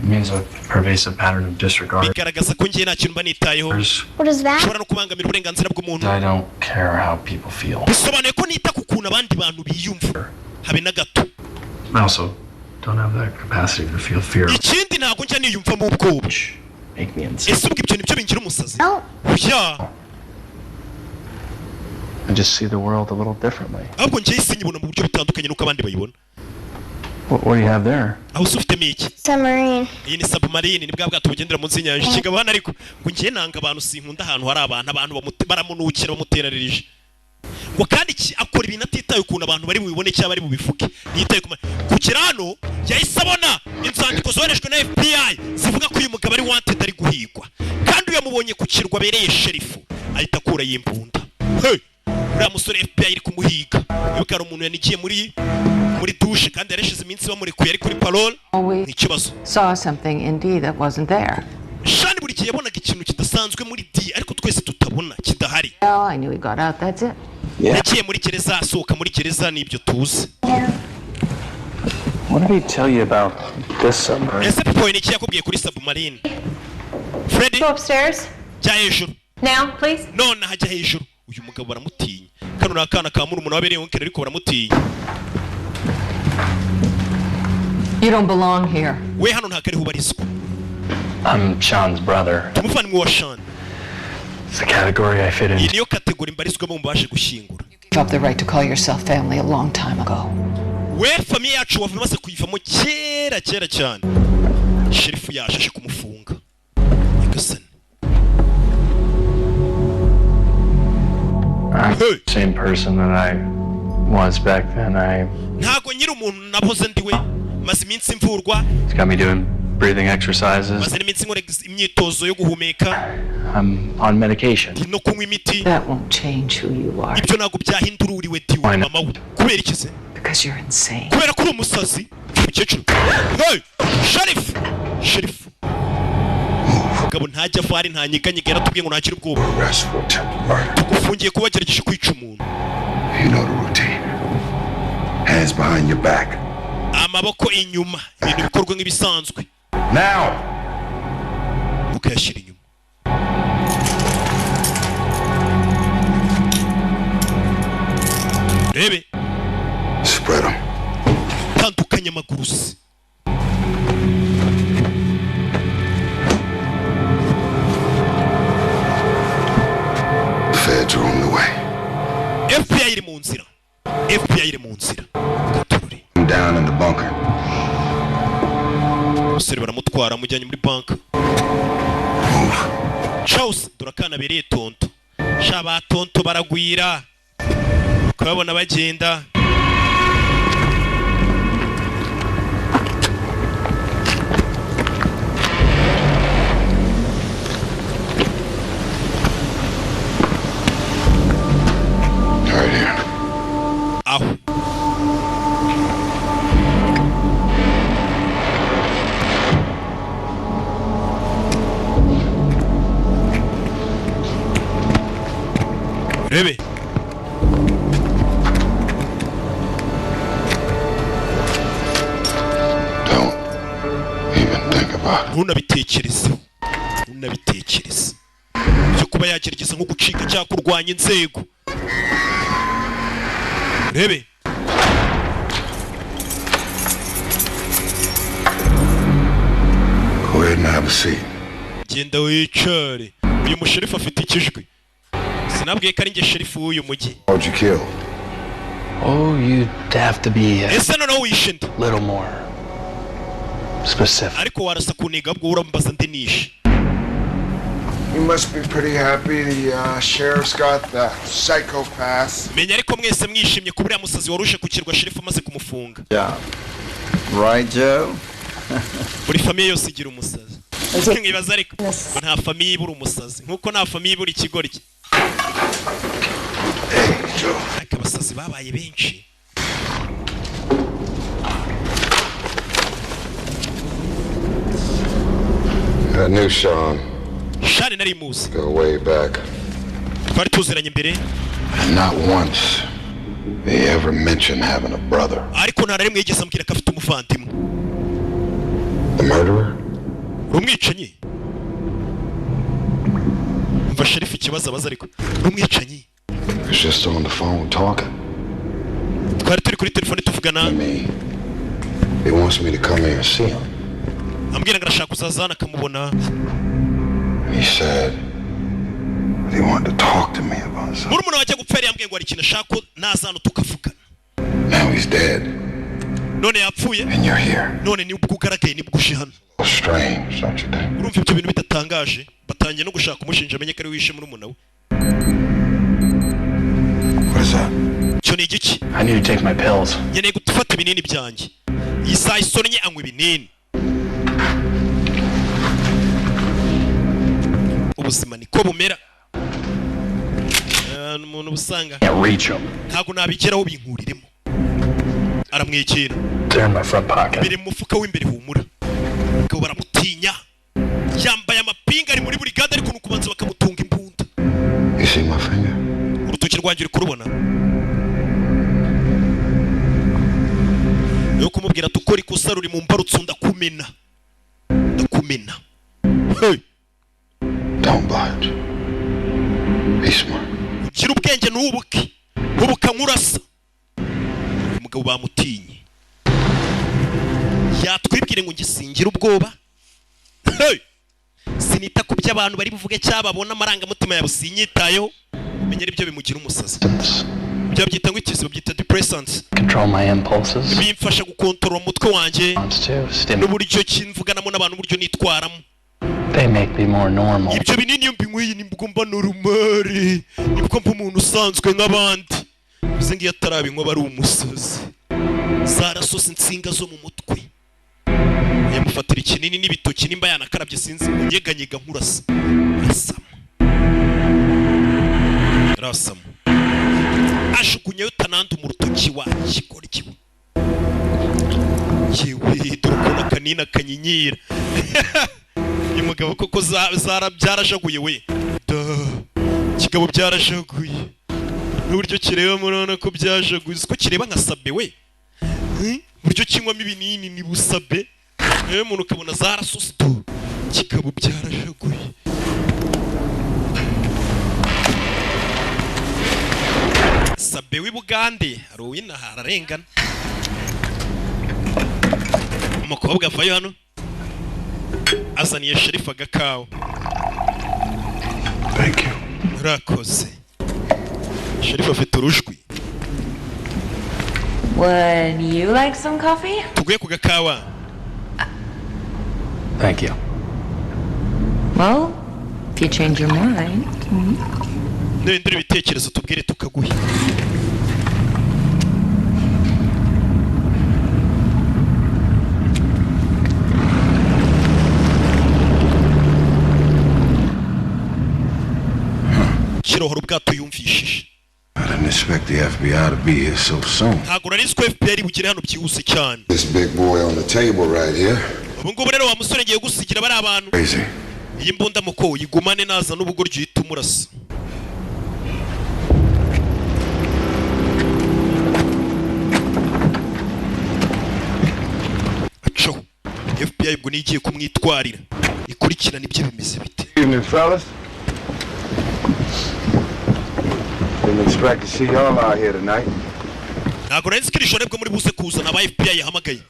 Means a pervasive pattern of disregard. Bigaragaza ko ngiye nta kintu mba nitayeho. What is that? Nshobora no kubangamira uburenganzira bw'umuntu. I don't care how people feel. Bisobanuye ko nita ku kuntu abandi bantu biyumva, habe na gato. I also don't have the capacity to feel fear. Ikindi, ntabwo njya niyumvamo ubwoba. Make me insane. Ese ubwo ibyo nibyo bingira umusazi? No. Oya. I just see the world a little differently. Ahubwo njyewe isi nyibona mu buryo butandukanye n'uko abandi bayibona. What do you have there? Aho se ufitemo iki? Submarine. Iyi ni submarine, ni bwa bwato bugendera munsi y'inyanja. Ikigabo hano ariko ngo ngiye nanga abantu, sinkunda ahantu hari abantu, abantu baramunukira, bamuterarije. Ngo kandi akora ibintu atitaye ukuntu abantu bari bubibone cyangwa bari bubivuge, ntiyitaye ku kugera hano yahise abona inzandiko zoherejwe na FBI zivuga ko uyu mugabo ari wanted, ari guhigwa, kandi uyu yamubonye ku kirwa abereye sheriff, ahita akura imbunda. Hey! Uriya musore FBI iri kumuhiga. Wibuke hari umuntu yanigiye muri douche kandi yarashize iminsi bamurekuye, ari kuri parole. Always Ni ikibazo. saw something in D that wasn't there. Shani buri Buri gihe yabonaga ikintu kidasanzwe muri D, ariko twese tutabona kidahari. Well, I knew he got out. That's it. Yagiye muri gereza, asohoka muri gereza, nibyo tuzi. What did he tell you about this submarine? Ese papa wawe ni iki yakubwiye kuri submarine, Freddy? Go upstairs. Jya hejuru. Now, please. None hajya hejuru. Uyu mugabo baramutinya. Kano ni akana ka murumuna wabereye oncle, ariko baramutinya. You don't belong here. We hano ntabwo ariho ubarizwa. I'm Sean's brother. Umuvandimwe wa Sean. It's the category I fit Iyi into. niyo category mbarizwamo mubashe gushyingura. Gave up the right to call yourself family a long time ago. We famille yacu wava imaze kuyivamo kera kera cyane. Sheriff yaje kumufunga. Nyagasani. I'm the same person that I was back then. I Ntago nyiri umuntu naboze ndiwe. Maze iminsi mvurwa. It's got me doing breathing exercises. Maze n'iminsi nkora imyitozo yo guhumeka. I'm on medication. No kunywa imiti. That won't change who you are. Ibyo ntabwo byahindura uriwe diwe Why not? mama we. Kubera iki se? Because you're insane. Kubera ko uri umusazi. Umukecuru, hey, sheriff, sheriff, mugabo ntajya avari, ntanyeganyega. Yaratubwiye ngo ntakiri ubwoba. Arrest for attempted murder. Tugufungiye kuba wagerageje kwica umuntu. You know the routine. Hands behind your back. Amaboko inyuma, ibintu bikorwa nk'ibisanzwe. Now! Ukayashyira inyuma. Rebe. Spread them. Tandukanya amaguru se. The feds are on the way. FBI iri mu nzira, FBI iri mu nzira. I'm down in the bunker. Umusore baramutwara, amujyanye muri banka. Charles, dore akana abereye tonto. Sha, ba tonto baragwira, ukababona bagenda. Right here. Aho rebe. Don't even think about it. Ntunabitekerezeho, ntunabitekereze byo kuba yagerageza nko gucika cyangwa kurwanya inzego. Rebe. Go ahead and have a seat. Genda wicare. Uyu musherifu afite ikijwi. Sinabwiye ko ari njye sheriff w'uyu mujyi? How'd you kill? Oh, you'd have to be a Ese noneho wishe nde? little more specific. Ariko warasa kuniga bwo urambaza ndi nishe. You must be pretty happy the sheriff's got the psychopath. Menya ariko mwese mwishimye ko uriya musazi waruje ku kirwa sheriff amaze kumufunga. Yeah. Right, Joe? Buri famille yose igira umusazi. Nkibaza ariko ngo nta famille ibura umusazi, nkuko nta famille ibura ikigoryi. Ariko abasazi babaye benshi. I knew Sean. Sean nari muzi. Go way back. Twari tuziranye mbere. And not once did he ever mention having a brother. Ariko nta na rimwe yigeze ambwira ko afite umuvandimwe. The murderer? Uri umwicanyi? Umva sheriff ikibazo abaza. Ariko uri umwicanyi? Was just on the phone talking. Twari turi kuri telefone tuvugana. He wants me to come here and see him. Ambwira ngo arashaka kuzaza hano akamubona. And he said that he wanted to talk to me about something. Murumuna wajya gupfa yari yambwiye ngo hari ikintu ashaka ko naza hano tukavugana. Now he's dead. None yapfuye. And you're here. None nibwo ugaragaye, nibwo uje hano. Strange, don't you think? Urumva ibyo bintu bidatangaje? Batangiye no gushaka umushinja, amenye ko ari we wishe murumuna we. What is that? Icyo ni igiki? I need to take my pills. Nkeneye gufata ibinini byanjye. Iyi saha isonnye anywa ibinini. Ubuzima niko bumera. Umuntu uba usanga Can't reach them. ntabwo nabigeraho, binkuriremo. Aramwegera. They're in my front pocket. Biri mu mufuka w'imbere, humura. Abagabo baramutinya, yambaye amapinga, ari muri Rwanjye uri kurubona, yo kumubwira tukora ikosa ruri mu mbarutso, ndakumena, ndakumena. Hey! Don't budge. Be smart. Ugira ubwenge, ntubuke, ntubuka nkurasa. Umugabo bamutinye, yatwibwire ngo ngisingire ubwoba. Hey! Sinita ku byo abantu bari buvuge cyangwa babona, amarangamutima yawe sinyitayeho. Menya aribyo bimugira umusazi. Ibyo babyita ngo iki? Babyita depressants. Control my impulses. Bimfasha gukontorora umutwe wanjye To stimulate. n'uburyo ki mvuganamo n'abantu, uburyo nitwaramo. They make me more normal. Ibyo binini iyo mbinyweye nibwo mba normal, nibwo mba umuntu usanzwe nk'abandi. Bivuze ngo iyo atarabinywa aba ari umusazi, zarasose insinga zo mu mutwe. Yamufatira ikinini n'ibitoki, nimba yanakarabye sinzi, unyeganyega nkurasa. Arasama, arasama, ajugunyayo tanandu mu rutoki. Wa kigoryi we, yewe, dore ukuntu akanini akanyinyira. Uyu mugabo koko zara byarashaguye we da, kigabo byarashaguye n'uburyo kireba, murabona ko byashaguye. Uzi ko kireba nka sabe we? Uburyo kinywamo ibinini ni busabe nawe umuntu ukabona zarasose tu, kigabo byarashaguye. Sabe w'i Bugande hari uwinaha ararengana. Umukobwa avayo hano azaniye sheriff agakawa. Thank you. Urakoze. Sheriff afite urujwi. Would you like some coffee? Tuguye ku gakawa? Thank you. Well, if you change your mind. Nuhindura ibitekerezo tubwire tukaguhe. Kirohora ubwato yumvishije. I didn't expect the FBI to be here so soon. Ntabwo nari nzi ko FBI bugere hano byihuse cyane. This big boy on the table right here. Ubu ngubu rero wa musore, ngiye gusigira bari abantu Crazy. iyi mbunda muko uyigumane, naza n'ubugoryi uhita umurasa. Aco FBI ubwo niyo igiye kumwitwarira, ikurikirana ibyo bimeze bite. Evening, fellas. Didn't expect to see y'all out here tonight. Ntabwo nari nzi ko iri joro aribwo muri buze kuzana aba FBI yahamagaye.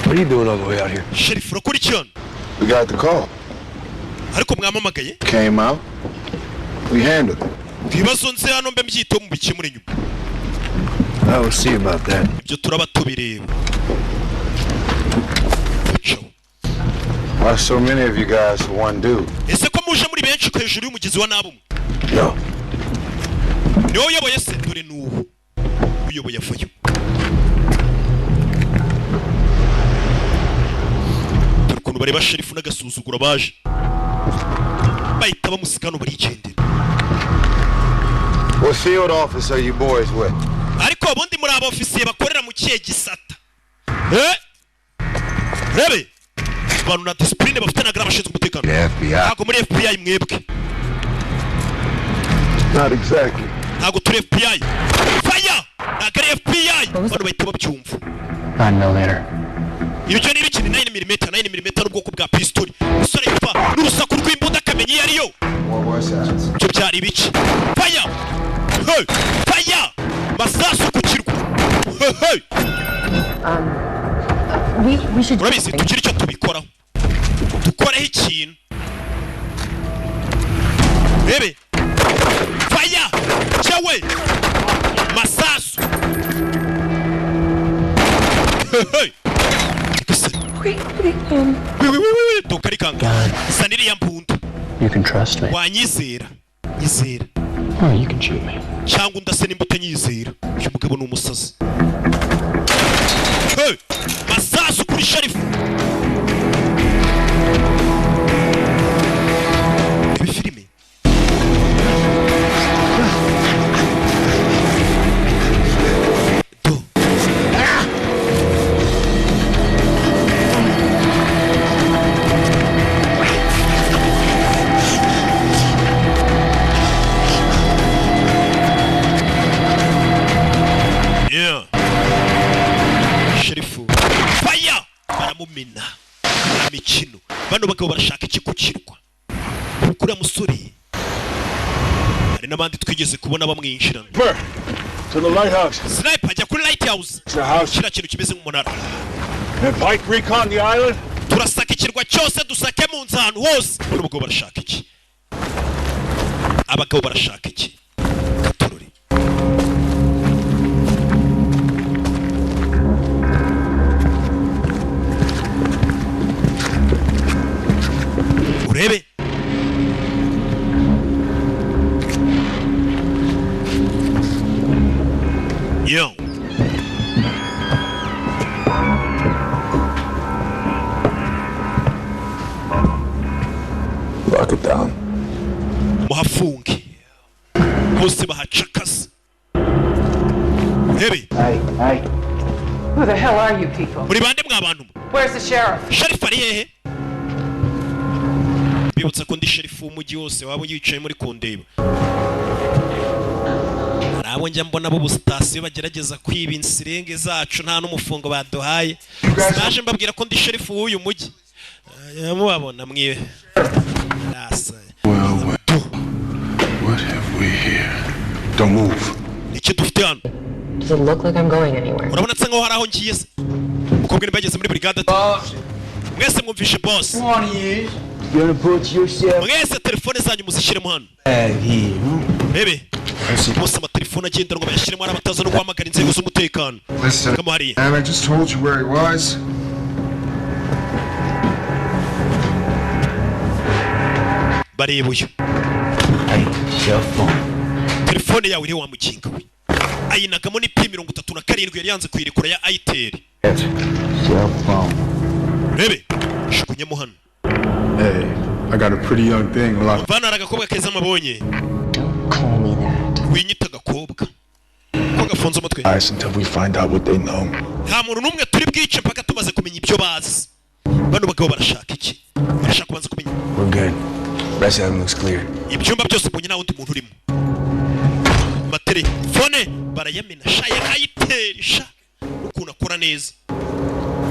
What are you doing all the way out here? Sheriff, urakurikirana. We got the call. Ariko mwamamagaye. Came out. We handled it. Ibibazo nze hano mbe mbyiteho, mubikemure nyuma. I will see about that. Ibyo turaba tubireba. Aco. Why so many of you guys for one dude? Ese ko muje muri benshi hejuru y'umugizi wa nabi umwe? No. Ni wowe uyoboye se? Dore n'ubu uyoboye avayo. Dore ukuntu bareba sheriff n'agasuzuguro, baje bahita bamusiga hano barigendera. What field office are you boys with? Ariko ubundi muri aba ofisiye bakorera mu kihe gisata? Eh, rebe abantu na discipline bafite, na abashinzwe umutekano. The FBI. Ntabwo muri FBI mwebwe? Not exactly. Ntabwo turi FBI. Fire! Ntabwo ari FBI, abantu bahita babyumva. 9 millimeter. Ibyo ni ibiki? Ni 9 mm. 9 mm n'ubwoko bwa pistol. Umusore yumva n'urusaku rw'imbunda akamenya iyo ariyo. What was that? Ibyo byari ibiki? Fire! Hey! Fire! Masasu ku kirwa. Hey, hey! We should. Urabizi, tugire icyo tubikoraho, dukoreho ikintu. Rebe, fire cyawe, masasu. Hey, hey! Okay, Wi, wi, wi, wi, tukarikanga isa n'iriya mbunda. You can trust me. Wanyizera, nyizera. Or you can shoot me. Cyangwa undase nimba utanyizera. Uyu mugabo ni umusazi. Hey! Masasu kuri sheriff. Ibi filime. Do. Nta mikino. Bano bagabo barashaka iki ku kirwa? Kuko uriya musore hari n'abandi twigeze kubona bamwinjirana. To the lighthouse. Sniper, ajya kuri lighthouse. The house. Kiriya kintu kimeze nk'umunara. And Pike recon the island. Turasaka ikirwa cyose, dusake mu nzu ahantu hose. Bano bagabo barashaka iki? Abagabo barashaka iki? Katururi urebe. Yo. Lock it down. Muhafunge bose, bahacakaze urebe. Hey, hey. Who the hell are you people? Muri bande mwa bantu mwe? Where's the sheriff? Sheriff ari hehe? Bibutsa ko ndi sheriff w'umujyi wose. Waba yicaye muri kundeba, hari abo njya mbona bo sitasiyo bagerageza kwiba insirenge zacu, nta n'umufungo baduhaye. Sinaje mbabwira ko ndi sheriff w'uyu mujyi? Mubabona mwiwe rasa. Well, well. What have we here? Don't move. Iki dufite hano? Does it look like I'm going anywhere? Urabona nsa nkaho hari aho ngiye se? Umukobwa niba yageze muri brigade ati mwese mwumvishe boss. Gonna put yourself Mwese telefone zanyu muzishyiremo hano. back here, huh? Rebe bose amatelefone agendanwa bayashyiremo, hari abataza no guhamagara inzego z'umutekano. Listen, Kamo hariya. man, I just told you where he was. Bareba uyu. Cell phone. Telefone yawe iri wa mukinga we? Ayinagamo ni P 37, yari yanze kuyirekura, ya itel. Cell phone. Rebe, jugunyemo hano. Hey, I got a pretty young thing locked. Mvana hari agakobwa keza mabonye. Call me that. Winyita agakobwa ko gafunze umutwe. Eyes until we find out what they know. Nta muntu n'umwe turi bwice mpaka tumaze kumenya ibyo bazi. Bano bagabo barashaka iki? Barashaka kubanza kumenya. We're good. Rest of them looks clear. Ibyumba byose mbonye nta wundi muntu urimo. Amatelefone barayamena sha, ya itel sha, ukuntu akora neza.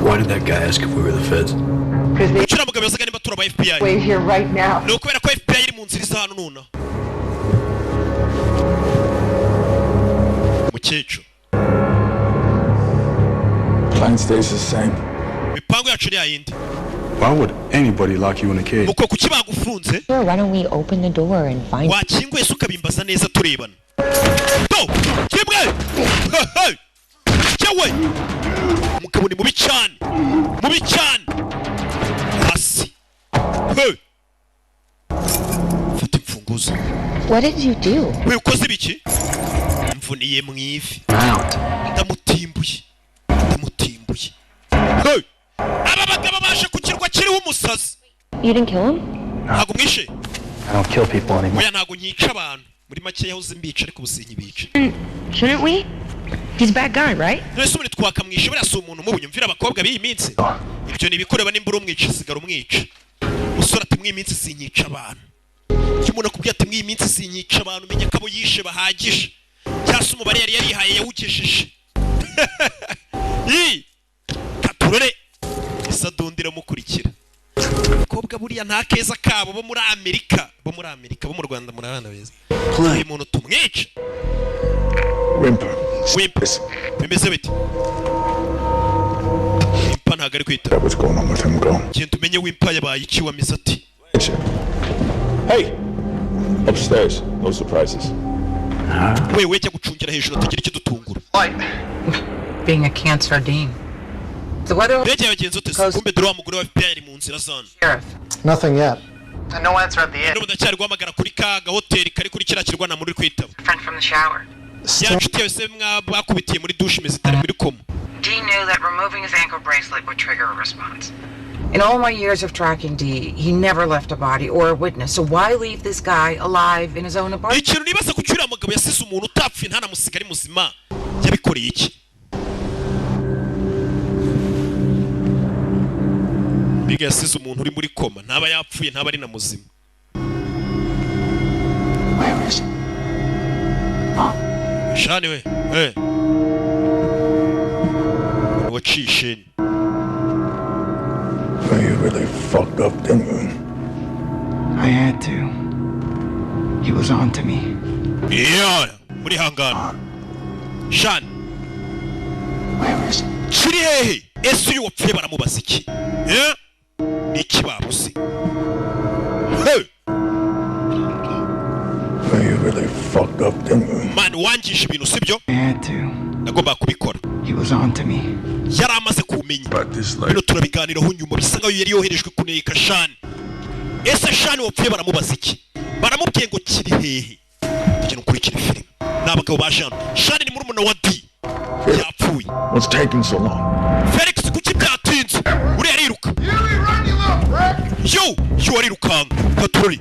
Why did that guy ask if we were the feds? Kuki uriya mugabo yasaga nimba turi aba FBI? Wait here right now. Ni ukubera ko FBI iri mu nzira iza hano nonaha. Mukecuru. Plan stays the same. Imipango yacu ni yayindi. Why would anybody lock you in a cage? Muko kuki bagufunze? Sure, why don't we open the door and find Wakinguye se ukabimbaza neza turebana? Do kimwe. Hey! Cyewe umugabo ni mubi cyane, mubi cyane. Hasi. Hey! Fata imfunguzo. What did you do? We, ukoze ibiki? Mvuniye mu ivi. Ndamutimbuye, ndamutimbuye. Hey! Aba bagabo baje ku kirwa kiriho umusazi. You didn't kill him? Ntabwo mwishe. I don't kill people anymore. Oya, ntabwo nyica abantu. Muri make yahoze mbica, ariko ubu sinkibica. Shouldn't we? He's a bad guy, right? None se ubundi twakamwishe? Buriya si umuntu mubi. Nyumvira abakobwa b'iyi minsi. Ibyo ni ibikureba nimba uri umwica, sigara umwica. Umusore ati mw'iyi minsi sinyica abantu. Iyo umuntu akubwiye ati mw'iyi minsi sinyica abantu, umenya ko abo yishe bahagije, cyangwa se umubare yari yarihaye yawugejeje. Ii katurore isadundi iramukurikira. Abakobwa buriya nta keza kabo bo muri Amerika, bo muri Amerika, bo mu Rwanda muri abana beza. Uyu muntu tumwica. Whimper. Whimper, bimeze bite? Wimpa ntabwo ari kwita. What's going on with him, go? Genda umenye Wimpa yabaye iki, wamize ati. Hey! Upstairs. No surprises. We wejya gucungira hejuru atagira icyo dutungura. Being a canned sardine. The weather Mbega yagenze ute se? Kumbe dore wa mugore wa FBI ari mu nzira zana. Nothing yet. No answer at the end. N'ubu ndacyari guhamagara kuri ka gahoteli kari kuri kiriya kirwa, nta muntu uri kwitaba. Friend from the shower. Ya nshuti yawe se bakubitiye muri dushe imeze itari muri koma? Dee knew that removing his ankle bracelet would trigger a response. In all my years of tracking Dee, he never left a body or a witness. So why leave this guy alive in his own apartment? Ikintu nibaza, ku uriya mugabo yasize umuntu utapfuye ntanamusiga ari muzima, yabikoreye iki? Mbega yasize umuntu uri muri koma, ntaba yapfuye, ntaba ari na muzima. Shani we, eh waciye isheni. Are you really fucked up, didn't you? I had to. He was on to me. Yeah, muri hangana Sean. Kiri hehe? Ese uyu wapfuye baramubaza iki? Eh? Ni iki babuze? Hey! You really fucked up, didn't you? Man, wangije ibintu, sibyo? I had to. Nagomba kubikora. He was on to me. Yari amaze kumenya. Bino turabiganiraho nyuma. Bisa nkaho yari yoherejwe kuneka Sean. Ese Sean wapfuye baramubaza iki? Baramubwiye ngo kiri hehe? Tugenda ukurikira filime. Ni abagabo ba Jean. Sean ni murumuna wa D. Yapfuye. What's taking so long? Felix, kuki byatinze? Uriya ariruka. Yo, yo, arirukanka. Katurori.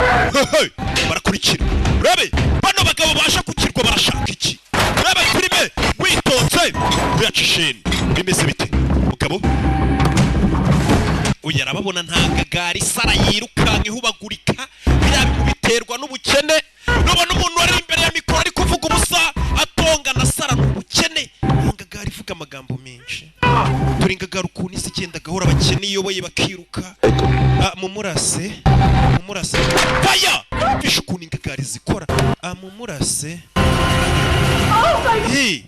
Hey, barakurikira. Urabe, bano bagabo baje ku kirwa barashaka iki? Urabe filime witonze. Uriya bimeze bite? Mugabo uyu arababona, nta gagari sara, yirukanka ihubagurika. Biriya bintu biterwa n'ubukene. Nubona umuntu wari imbere ya mikoro ari kuvuga ubusa atongana, sara, ni ubukene. Ngagari ivuga amagambo menshi. Turi ngagara ukuntu isi igenda gahora, abakene iyoboye bakiruka. Ah, mumurase, mumurase, faya. Mvishe ukuntu ingagari zikora. Ah, mumurase. Hey.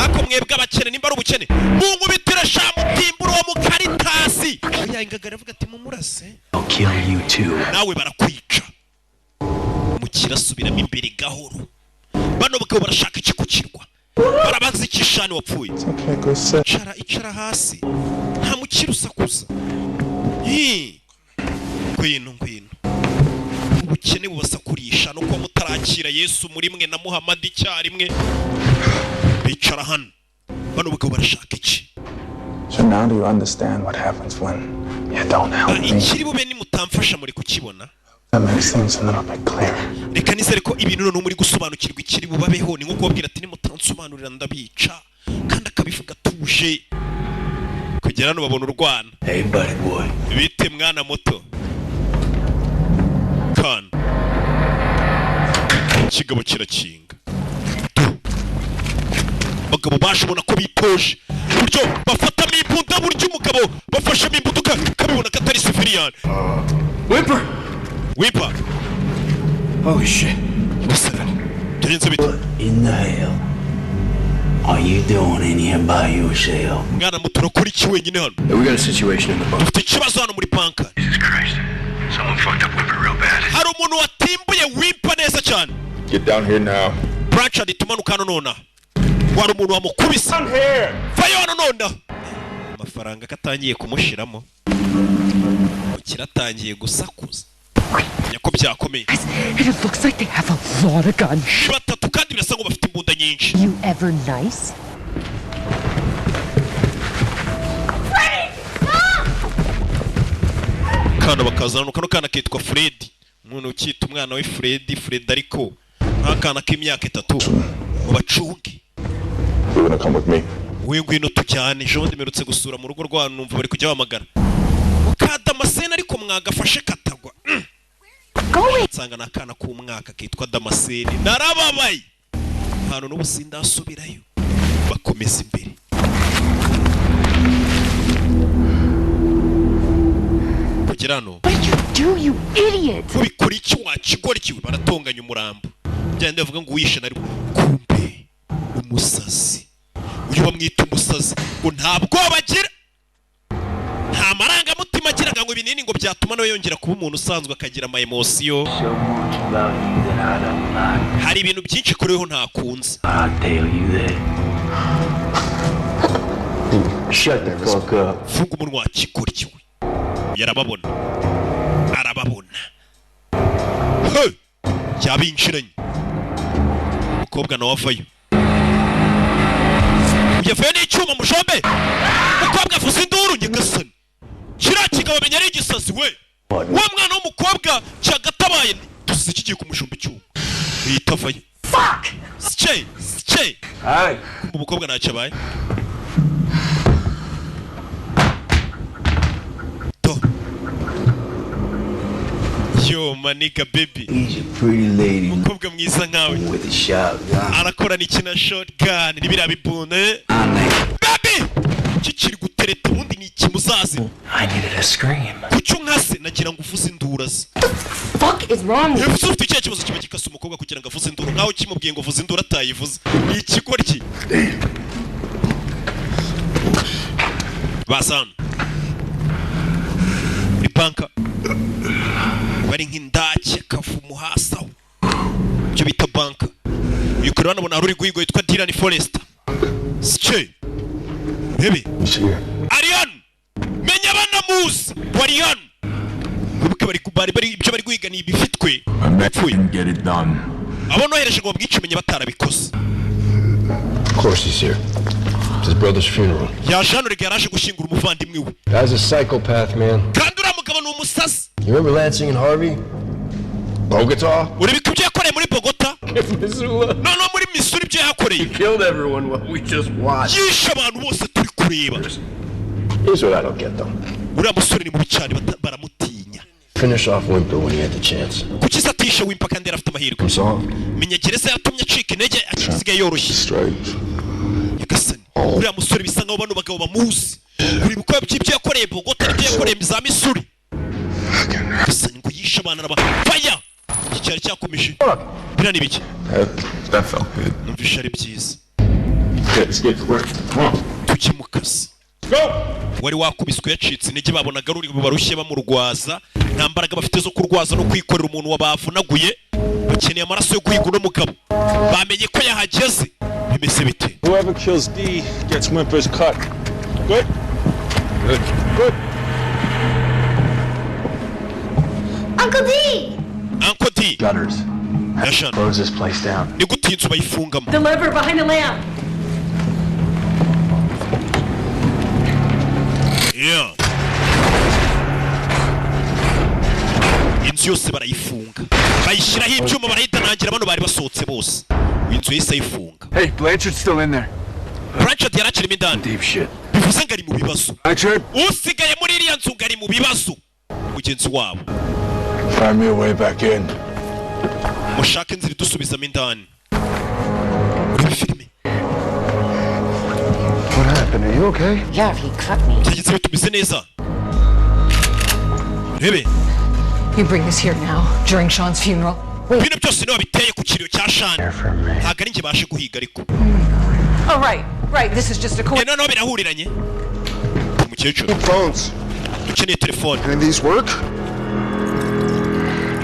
Ako mwebwe abakene, nimba ari ubukene munkubitire sha, mutimbura uwo mukaritasi. Oya, ingagari avuga ati mumurase. I'll kill you too. Nawe barakwica. Mukira asubiramo imbere gahoro. Bano bagabo barashaka iki ku kirwa? Barabaza iki Sean wapfuye? Okay, go sit. Icara, icara hasi, nta mukira usakuza. Hi. Ngwino, ngwino. Ubukene bubasakurisha no kuba mutarakira Yesu muri mwe na Muhammad icyarimwe. Bicara hano. Bano bagabo barashaka iki? So now do you understand what happens when you don't help me? Ikiri bube nimutamfasha muri kukibona? That makes things a little bit clearer. Reka nizere ko ibintu noneho muri gusobanukirwa ikiri bubabeho. Ni nko kubabwira ati nimutansobanurira ndabica, kandi akabivuga atuje. Kugera hano babona urwana. Hey, buddy boy. Bite mwana muto? Kana ikigabo kirakinga. Abagabo baje ubona ko bitoje, uburyo bafatamo imbunda, buryo umugabo bafashemo imbunda ukabibona ko atari civilian. Whipper! Whipper! Holy shit. Byagenze bite? In the hell are you doing in here by yourself? Mwana muto, urakora iki wenyine hano? We got a situation in the bunker. Dufite ikibazo hano muri bunker. Jesus Christ. Someone fucked up Whipper real bad. Hari umuntu watimbuye Whipper neza cyane. Get down here now. Blanchard, tumanuka hano nonaha. Wari umuntu wamukubise. Vayo hano nonaha. Amafaranga ko atangiye kumushiramo, kiratangiye gusakuza. Menya ko byakomeye. And it looks like they have a lot of guns. Ni batatu kandi birasa ngo bafite imbunda nyinshi. You ever nice? Kana bakazana kano kana kitwa Fred. Umuntu ukita umwana we Fred, Fred, ariko nk'akana k'imyaka 3, ngo bacunge. You're gonna come with me. Wowe ngwino tujyane. Ejo bundi mperutse gusura mu rugo rwanyu, numva bari kujya bamagara mukadamascene, ariko mwagafashe katagwa. Nsanga ni akana k'umwaka kitwa Damascene. Narababaye ahantu n'ubu sindasubirayo. Bakomeza imbere. Kugera hano. What did you do, you idiot? Ubikora iki wa kigoryi we? Baratonganya umurambo. Byandi bavuga ngo wishe nari kumbe umusazi. Uyu bamwita umusazi ngo nta bwoba agira, nta marangamutima agira, ngo ibinini ngo byatuma nawe yongera kuba umuntu usanzwe, akagira ama emotion. So much about you that I don't like. Hari ibintu byinshi kuriho ntakunze. I tell you that. Shut the fuck up. Funga umunwa wa kigoryi we. Yarababona, arababona. Hey! Yabinjiranye. Umukobwa nawe avayo. Yavuye n'icyuma mujombe. Umukobwa avuza induru. Nyagasani, kiriya kigabo menya ari igisazi we. Wa mwana w'umukobwa cyagatabaye, dusize kigiye kumujomba icyuma, uhita avayo. Sike sike. Kumva umukobwa ntacyo abaye. To yo maniga baby. He's a pretty lady umukobwa mwiza nkawe with a shotgun. Arakora n'iki na shotgun, ni biriya bibune baby kikiri gutereta ubundi ni Iki muzazi? I needed a scream. Kuki unkase? Nagira ngo uvuze induru aze. Fuck is wrong with Ese ufite ikihe kibazo? Kiba gikase umukobwa kugira ngo avuze induru, nkaho kimubwiye ngo uvuze induru atayivuze. Ni ikigoryi. Baza hano muri banka, bari nk'indake akavumo hasi aho, ibyo bita banka. Uyu kure banabona hari uri guhigwa witwa Dylan Forrester. Sice rebe ari hano, menya banamuzi wari hano. Wibuke bari ibyo bari guhiga ni ibifitwe. I met didn't get it done. Abo nohereje ngo babwice, umenye batarabikoze. Of course he's here. It's his brother's funeral. Yaje hano rega, yaraje gushyingura umuvandimwe we. Guy's a psychopath, man. Kandi uriya mugabo ni umusazi. You remember Lansing and Harvey? Bogota? Urabika ibyo yakoreye muri Bogota, noneho muri Missouri ibyo yahakoreye. Killed everyone while we just watched. Yishe abantu bose turi kureba. Here's what I don't get, though. Uriya musore ni mubi cyane, baramutinya. Finish off Wimper when he had the chance. Kuki se atishe Wimpa kandi yari afite amahirwe? I'm soft. Menya gereza yatumye acika intege, asigaye yoroshye. Nyagasani, uriya musore bisa nkaho bano bagabo bamuzi. Uribuka ibyo yakoreye Bogota n'ibyo yakoreye za Missouri. Nyagasani, ngo yishe abantu arabafaya. Iki cyari cyakomeje biriya ni ibiki? That felt good. Numvishe ari byiza. Okay, let's get to work. Come on. Tujye mu kazi. Go! Wari wakubiswe yacitse intege, babonaga ruri barushye bamurwaza, nta mbaraga bafite zo kurwaza no kwikorera umuntu wabavunaguye. Bakeneye amaraso yo guhiga uno mugabo, bamenye ko yahageze. Bimeze bite? Whoever kills D gets Wimper's cut. Good? Good. Good. Uncle D! Uncle D. Gutters. Yashana. Close this place down. Ni gute iyi nzu bayifungamo? The lever behind the lamp. Yeah. Inzu yose barayifunga, bayishyiraho ibyuma, barayitanangira. Bano bari basohotse bose, inzu yahise ayifunga. Hey, Blanchard's still in there. Blanchard yari akirimo indani. Deep shit. Bivuze ngo ari mu bibazo. Blanchard? Usigaye muri iriya nzu ngo ari mu bibazo, mugenzi wabo. Find me a way back in. Mushake inzira idusubizamo indani muri filime. What happened? Are you okay? Yeah, he cut me. Byagenze bite? Tumeze neza? Rebe. You bring this here now, during Sean's funeral. Bino byose niwe biteye ku kiriyo cya Shani, ntabwo ari njye bashe guhiga ariko. Oh, right. This is just a Eh, coincidence. noneho birahuriranye. Umukecuru. Phones. Ukeneye telefone. Can these work?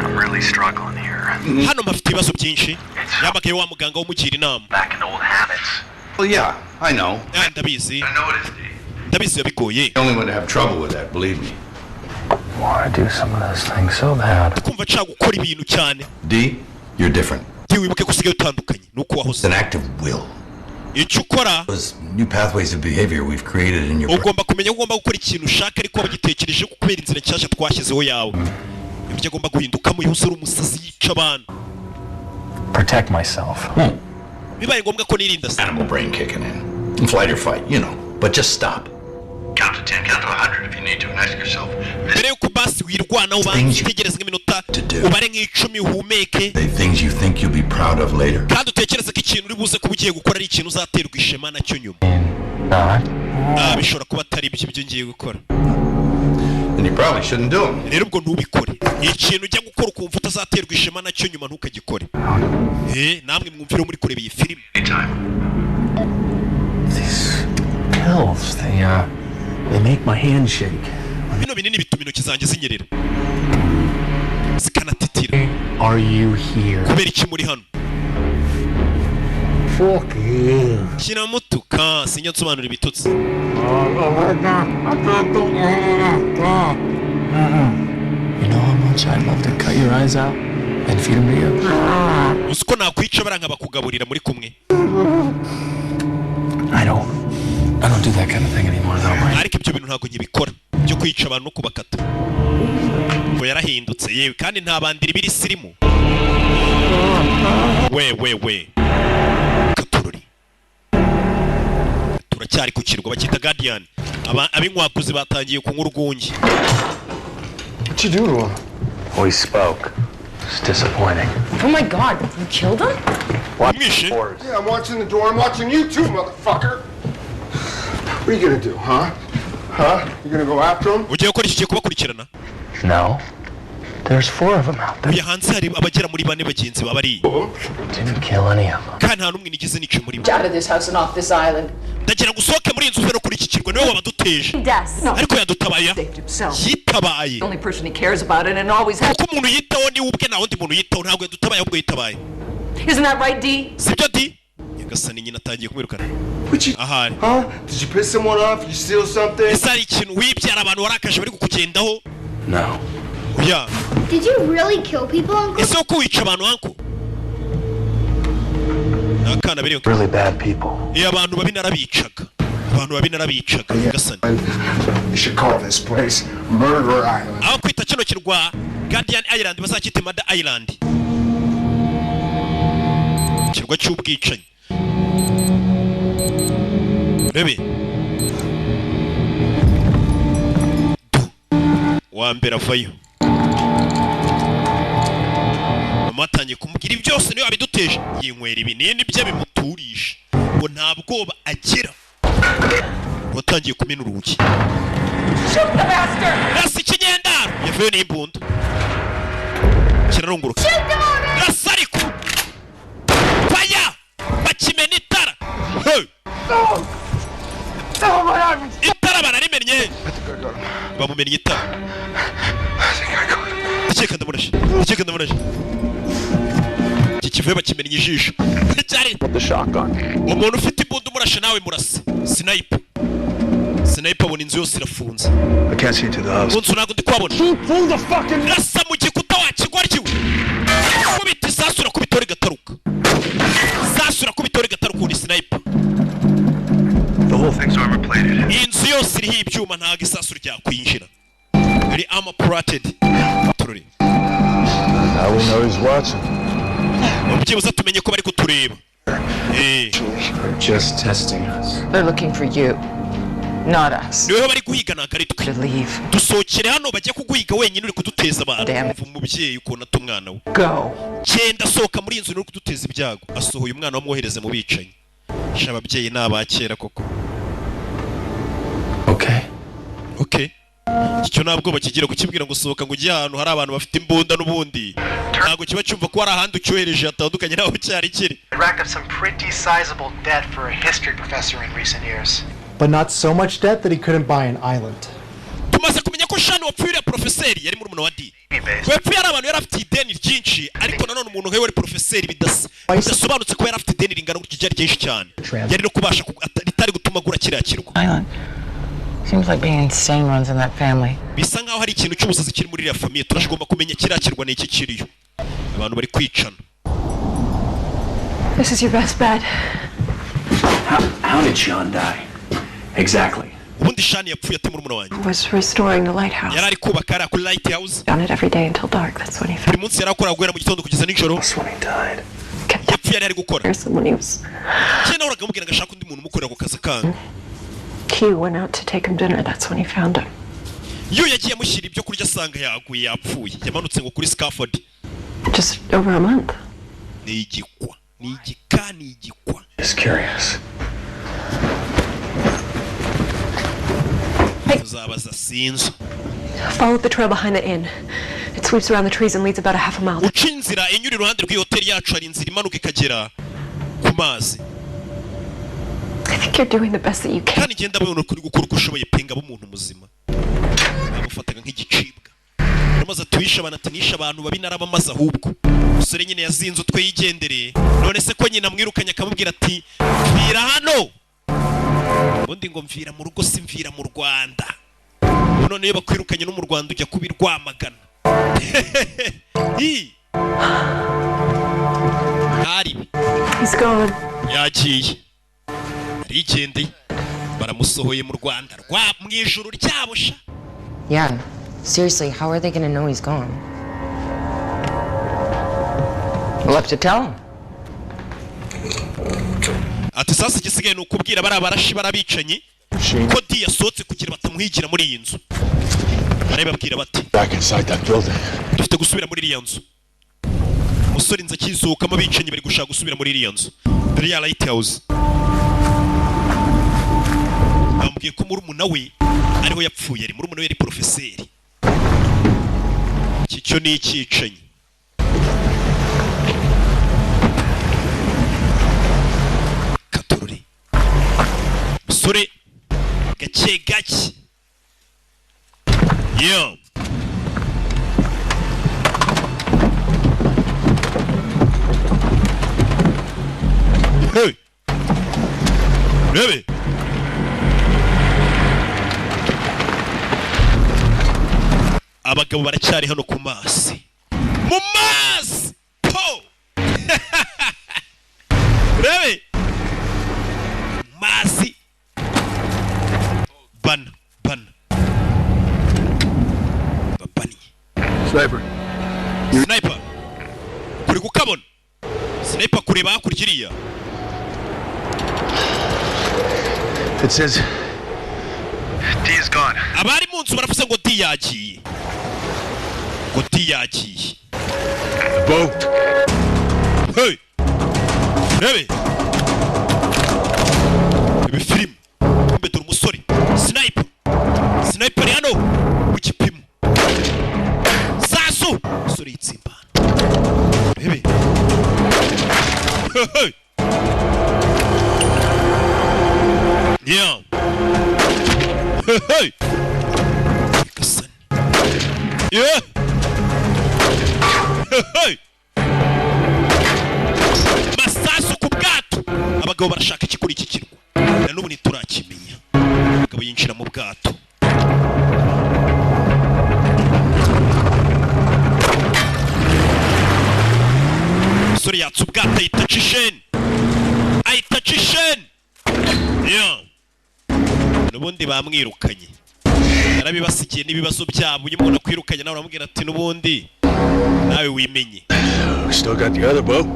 I'm really struggling here. Hano mpafite ibibazo byinshi. Yahamagaye wa muganga wumugira inama. Back into old habits. Well, yeah, I know. Ah, ndabizi. I know it is, D. Ndabizi biba bigoye. The only one to have trouble with that, believe me. Want to do some of those things so bad. Kumva nshaka gukora ibintu cyane. D, you're different. Wibuke ko usigaye utandukanye nuko wahoze. It's an act of will. Icyo ukora, Those new pathways of behavior we've created in your brain. ugomba kumenya ko ugomba gukora ikintu ushaka, ariko wagitekereje ko kubera inzira nshyashya twashyizeho yawe, ibyo agomba guhindukamo. Yihuse, ari umusazi, yica abantu. Protect myself. Bibaye ngombwa ko nirinda se. Animal brain kicking in. Flight or fight. But just stop. Count to 10, count to 100 if you need to, and ask yourself, Mbere yuko basi wirwanaho, ubanza utegereze nk'iminota, ubare nk'icumi, uhumeke. the things you think you'll be proud of later. Kandi utekereze ko ikintu uri buze kuba ugiye gukora ari ikintu uzaterwa ishema nacyo nyuma. Not. Ah, bishobora kuba atari ibyo ibyo ngiye gukora. Then you probably shouldn't do them. Rero ubwo ntubikore. Ikintu ujya gukora ukumva utazaterwa ishema nacyo nyuma, ntukagikore. Eh, namwe mwumvire muri kureba iyi filime. These pills, they make my hand shake. Bino binini bituma intoki zanjye zinyerera, zikanatitira. Are you here? Kubera iki muri hano? Fuck you. Kiramutuka, sinjya nsobanura ibitutsi. You know how much I'd love to cut your eyes out and feed them to you? Uzi ko nakwica bara nkabakugaburira muri kumwe? I don't do that kind of thing anymore, though, Mike. Ariko ibyo bintu ntabwo nkibikora, byo kwica abantu no kubakata. Ngo yarahindutse yewe, kandi nta bandira ibiri sirimu we we we. Katururi, turacyari ku kirwa bakita Guardian. Ab'inkwakuzi batangiye kunywa urwunge. What you do to him? We spoke. It's disappointing. Oh my God, you killed him? Umwishe. Yeah, I'm watching the door. I'm watching you too, motherfucker. What are you gonna do, huh? Huh? You gonna go after him? Ugiye gukora iki? Ugiye kubakurikirana? No. There's four of them out there. Uyu hanze hari abagera muri bane bagenzi baba ari Didn't kill any of them. Kandi nta n'umwe nigeze nica muri bo. Out of this house and off this island. Ndagira ngo usohoke muri iyi nzu, uve no kuri iki kirwa. Niwe wabaduteje. Ariko yadutabaye, yitabaye. The only person he cares about it and always has. Kuko umuntu yitaho niwe ubwe, nta wundi muntu yitaho. Ntabwo yadutabaye, ahubwo yitabaye. Isn't that right, Dee? Sibyo di? Nyagasani, nyina atangiye kumwirukana ahari. Huh? Did you piss someone off? You steal something? Ese hari ikintu wibyara, abantu warakaje bari kukugendaho? No. Oya. Did you really kill people, Uncle? Ese uko wica abantu, uncle? Ni akana biri. Really bad people. Iyo abantu babi narabicaga, abantu babi narabicaga, nyagasani. You should call this place Murder Island. Aho kwita kino kirwa Guardian Island, bazacyite Murder Island, ikirwa cy'ubwicanyi. Rebe du wa mbere avayo, mama atangiye kumubwira ibi byose niwe wabiduteje. Yinywera ibinini bye bimuturisha ngo nta bwoba agira. Watangiye kumena urugi. Shoot the bastard! Rasa ikinyendaro! Yavuye n'imbunda kirarunguruka. Rasa ariko faya bakimena itara. Hey! Itara bararimennye, bamumennye itara. Ndakeka ndamurashe, ndakeka ndamurashe. Iki kivuye bakimennye ijisho cyari The shotgun. Umuntu ufite imbunda umurashe nawe murase. Sniper, sniper abona inzu yose irafunze. I can't see into the house. Mu nzu ntabwo ndi kuhabona. Rasa mu gikuta wa kigoryi we! Kubita isasu, urakubita rigataruka, isasu urakubita rigataruka. Uri sniper. The whole thing's armor plated. Iyi nzu yose iriho ibyuma, ntabwo isasu ryakwinjira, iri armor plated. Tururi. Now we know he's watching. Byibuze tumenye ko bari kutureba. They're just testing us. They're looking for you, not us. Niweho bari guhiga, ntabwo ari twe. To leave. Dusohokere hano, bajye kuguhiga wenyine, uri kuduteza abantu. Damn. Umva umubyeyi ukuntu ata umwana we. Go. Genda, sohoka muri iyi nzu, uri kuduteza ibyago. Asohoye umwana, wamwohereze mu bicanyi. Sha, ababyeyi ni abakera koko. Okay. Okay. Icyo nta bwoba kigira kukibwira ngo sohoka, ngo ujye ahantu hari abantu bafite imbunda. N'ubundi ntabwo kiba cyumva ko hari ahandi ucyohereje hatandukanye n'aho cyari kiri. Racked up some pretty sizable debt for a history professor in recent years. But not so much debt that he couldn't buy an island. Tumaze kumenya ko Shani wapfuye, uriya porofeseri yari murumuna wa Di wepfuye, ari abantu yari afite ideni ryinshi. Ariko nanone umuntu nkawe wari porofeseri, bidasobanutse ko yari afite ideni ringana gutya, ryari ryinshi cyane, yari no kubasha ritari gutuma agura kiriya kirwa. Island. Seems like being insane runs in that family. Bisa nkaho hari ikintu cy'ubusazi kiri muri iriya famille. Turashobora kumenya kiriya kirwa ni iki kiriyo, abantu bari kwicana. This is your best bet. How did Sean die? Exactly. Ubundi Shani yapfuye ate, murumuna wanjye? Was restoring the lighthouse. Yari ari kubaka hariya kuri lighthouse. Done it every day until dark. That's when he Buri munsi yari akora guhera mu gitondo kugeza nijoro. Yapfuye yari ari gukora. When he was Kera nahoraga amubwira ngo ashake undi muntu umukorera ako kazi kanga. Q went out to take him dinner. That's when he found him. Iyo yagiye amushyira ibyo kurya, asanga yaguye, yapfuye, yamanutse ngo kuri scaffold. Just over a month. Ni igikwa, ni igika, ni igikwa. Just curious. Tuzabaza sinzo. Follow the trail behind the inn. It sweeps around the trees and leads about a half a mile. Uca inzira inyura iruhande rw'iyi hoteli yacu, hari inzira imanuka ikagera ku mazi. I think you're doing the best that you can. Kandi ngenda abona uri gukora uko ushoboye pe, ngaba umuntu muzima. Bamufataga nk'igicibwa. Yaramaze atuwisha abantu, ati nishe abantu babi narabamaze. Ahubwo umusore nyine yazinze utwe yigendereye. None se ko nyina amwirukanye, akamubwira ati mvira hano, ubundi ngo mvira mu rugo si mvira mu Rwanda. Ubu none iyo bakwirukanye no mu Rwanda ujya kuba i Rwamagana. Hi. Ntaribi. He's gone. Yagiye, arigendeye, baramusohoye mu Rwanda rwa mu ijuru ryabo sha. Yeah. Seriously, how are they gonna know he's gone? We'll have to tell him. Ati sasa igisigaye ni ukubwira bariya barashi barabicanyi ko Di yasohotse kugira batamuhigira muri iyi nzu. Barababwira bati Back inside that building. Dufite gusubira muri iriya nzu. Umusore inzu akisohokamo, abicanyi bari gushaka gusubira muri iriya nzu, dore ya lighthouse. Bamubwiye ko murumuna we Ariho yapfuye, ari murumuna we, yari porofeseri. Iki cyo ni icyicanyi. Katorore musore, gake gake yo. Hey! Rebe! Abagabo baracyari hano ku mazi. Mu mazi! Po! Rebe! Mazi! Bana, bana. Babani. Sniper. Sniper. Kuri kukabona. Sniper kureba hakurya iriya. It says D is gone. Abari mu nzu baravuze ngo D yagiye. Ngo D yagiye. The boat. Hey! Rebe! Ibi film. Kumbe dore umusore. Sniper. Sniper ari hano ku gipimo. Sasu! Umusore yitsimbana. Rebe! Hey, hey! Yeah. Hey, hey. Kasani. Yeah. Hey, hey. Masasu ku bwato. Abagabo barashaka iki kuri iki kirwa? Na n'ubu ntiturakimenya. Abagabo yinjira mu bwato. Umusore yatse ubwato ahita aca isheni. Ahita aca isheni. Yeah. Nubundi bamwirukanye, yarabibasigiye n'ibibazo byabo. Uyu muntu akwirukanye nawe uramubwira ati nubundi nawe wimenye. We still got the other boat.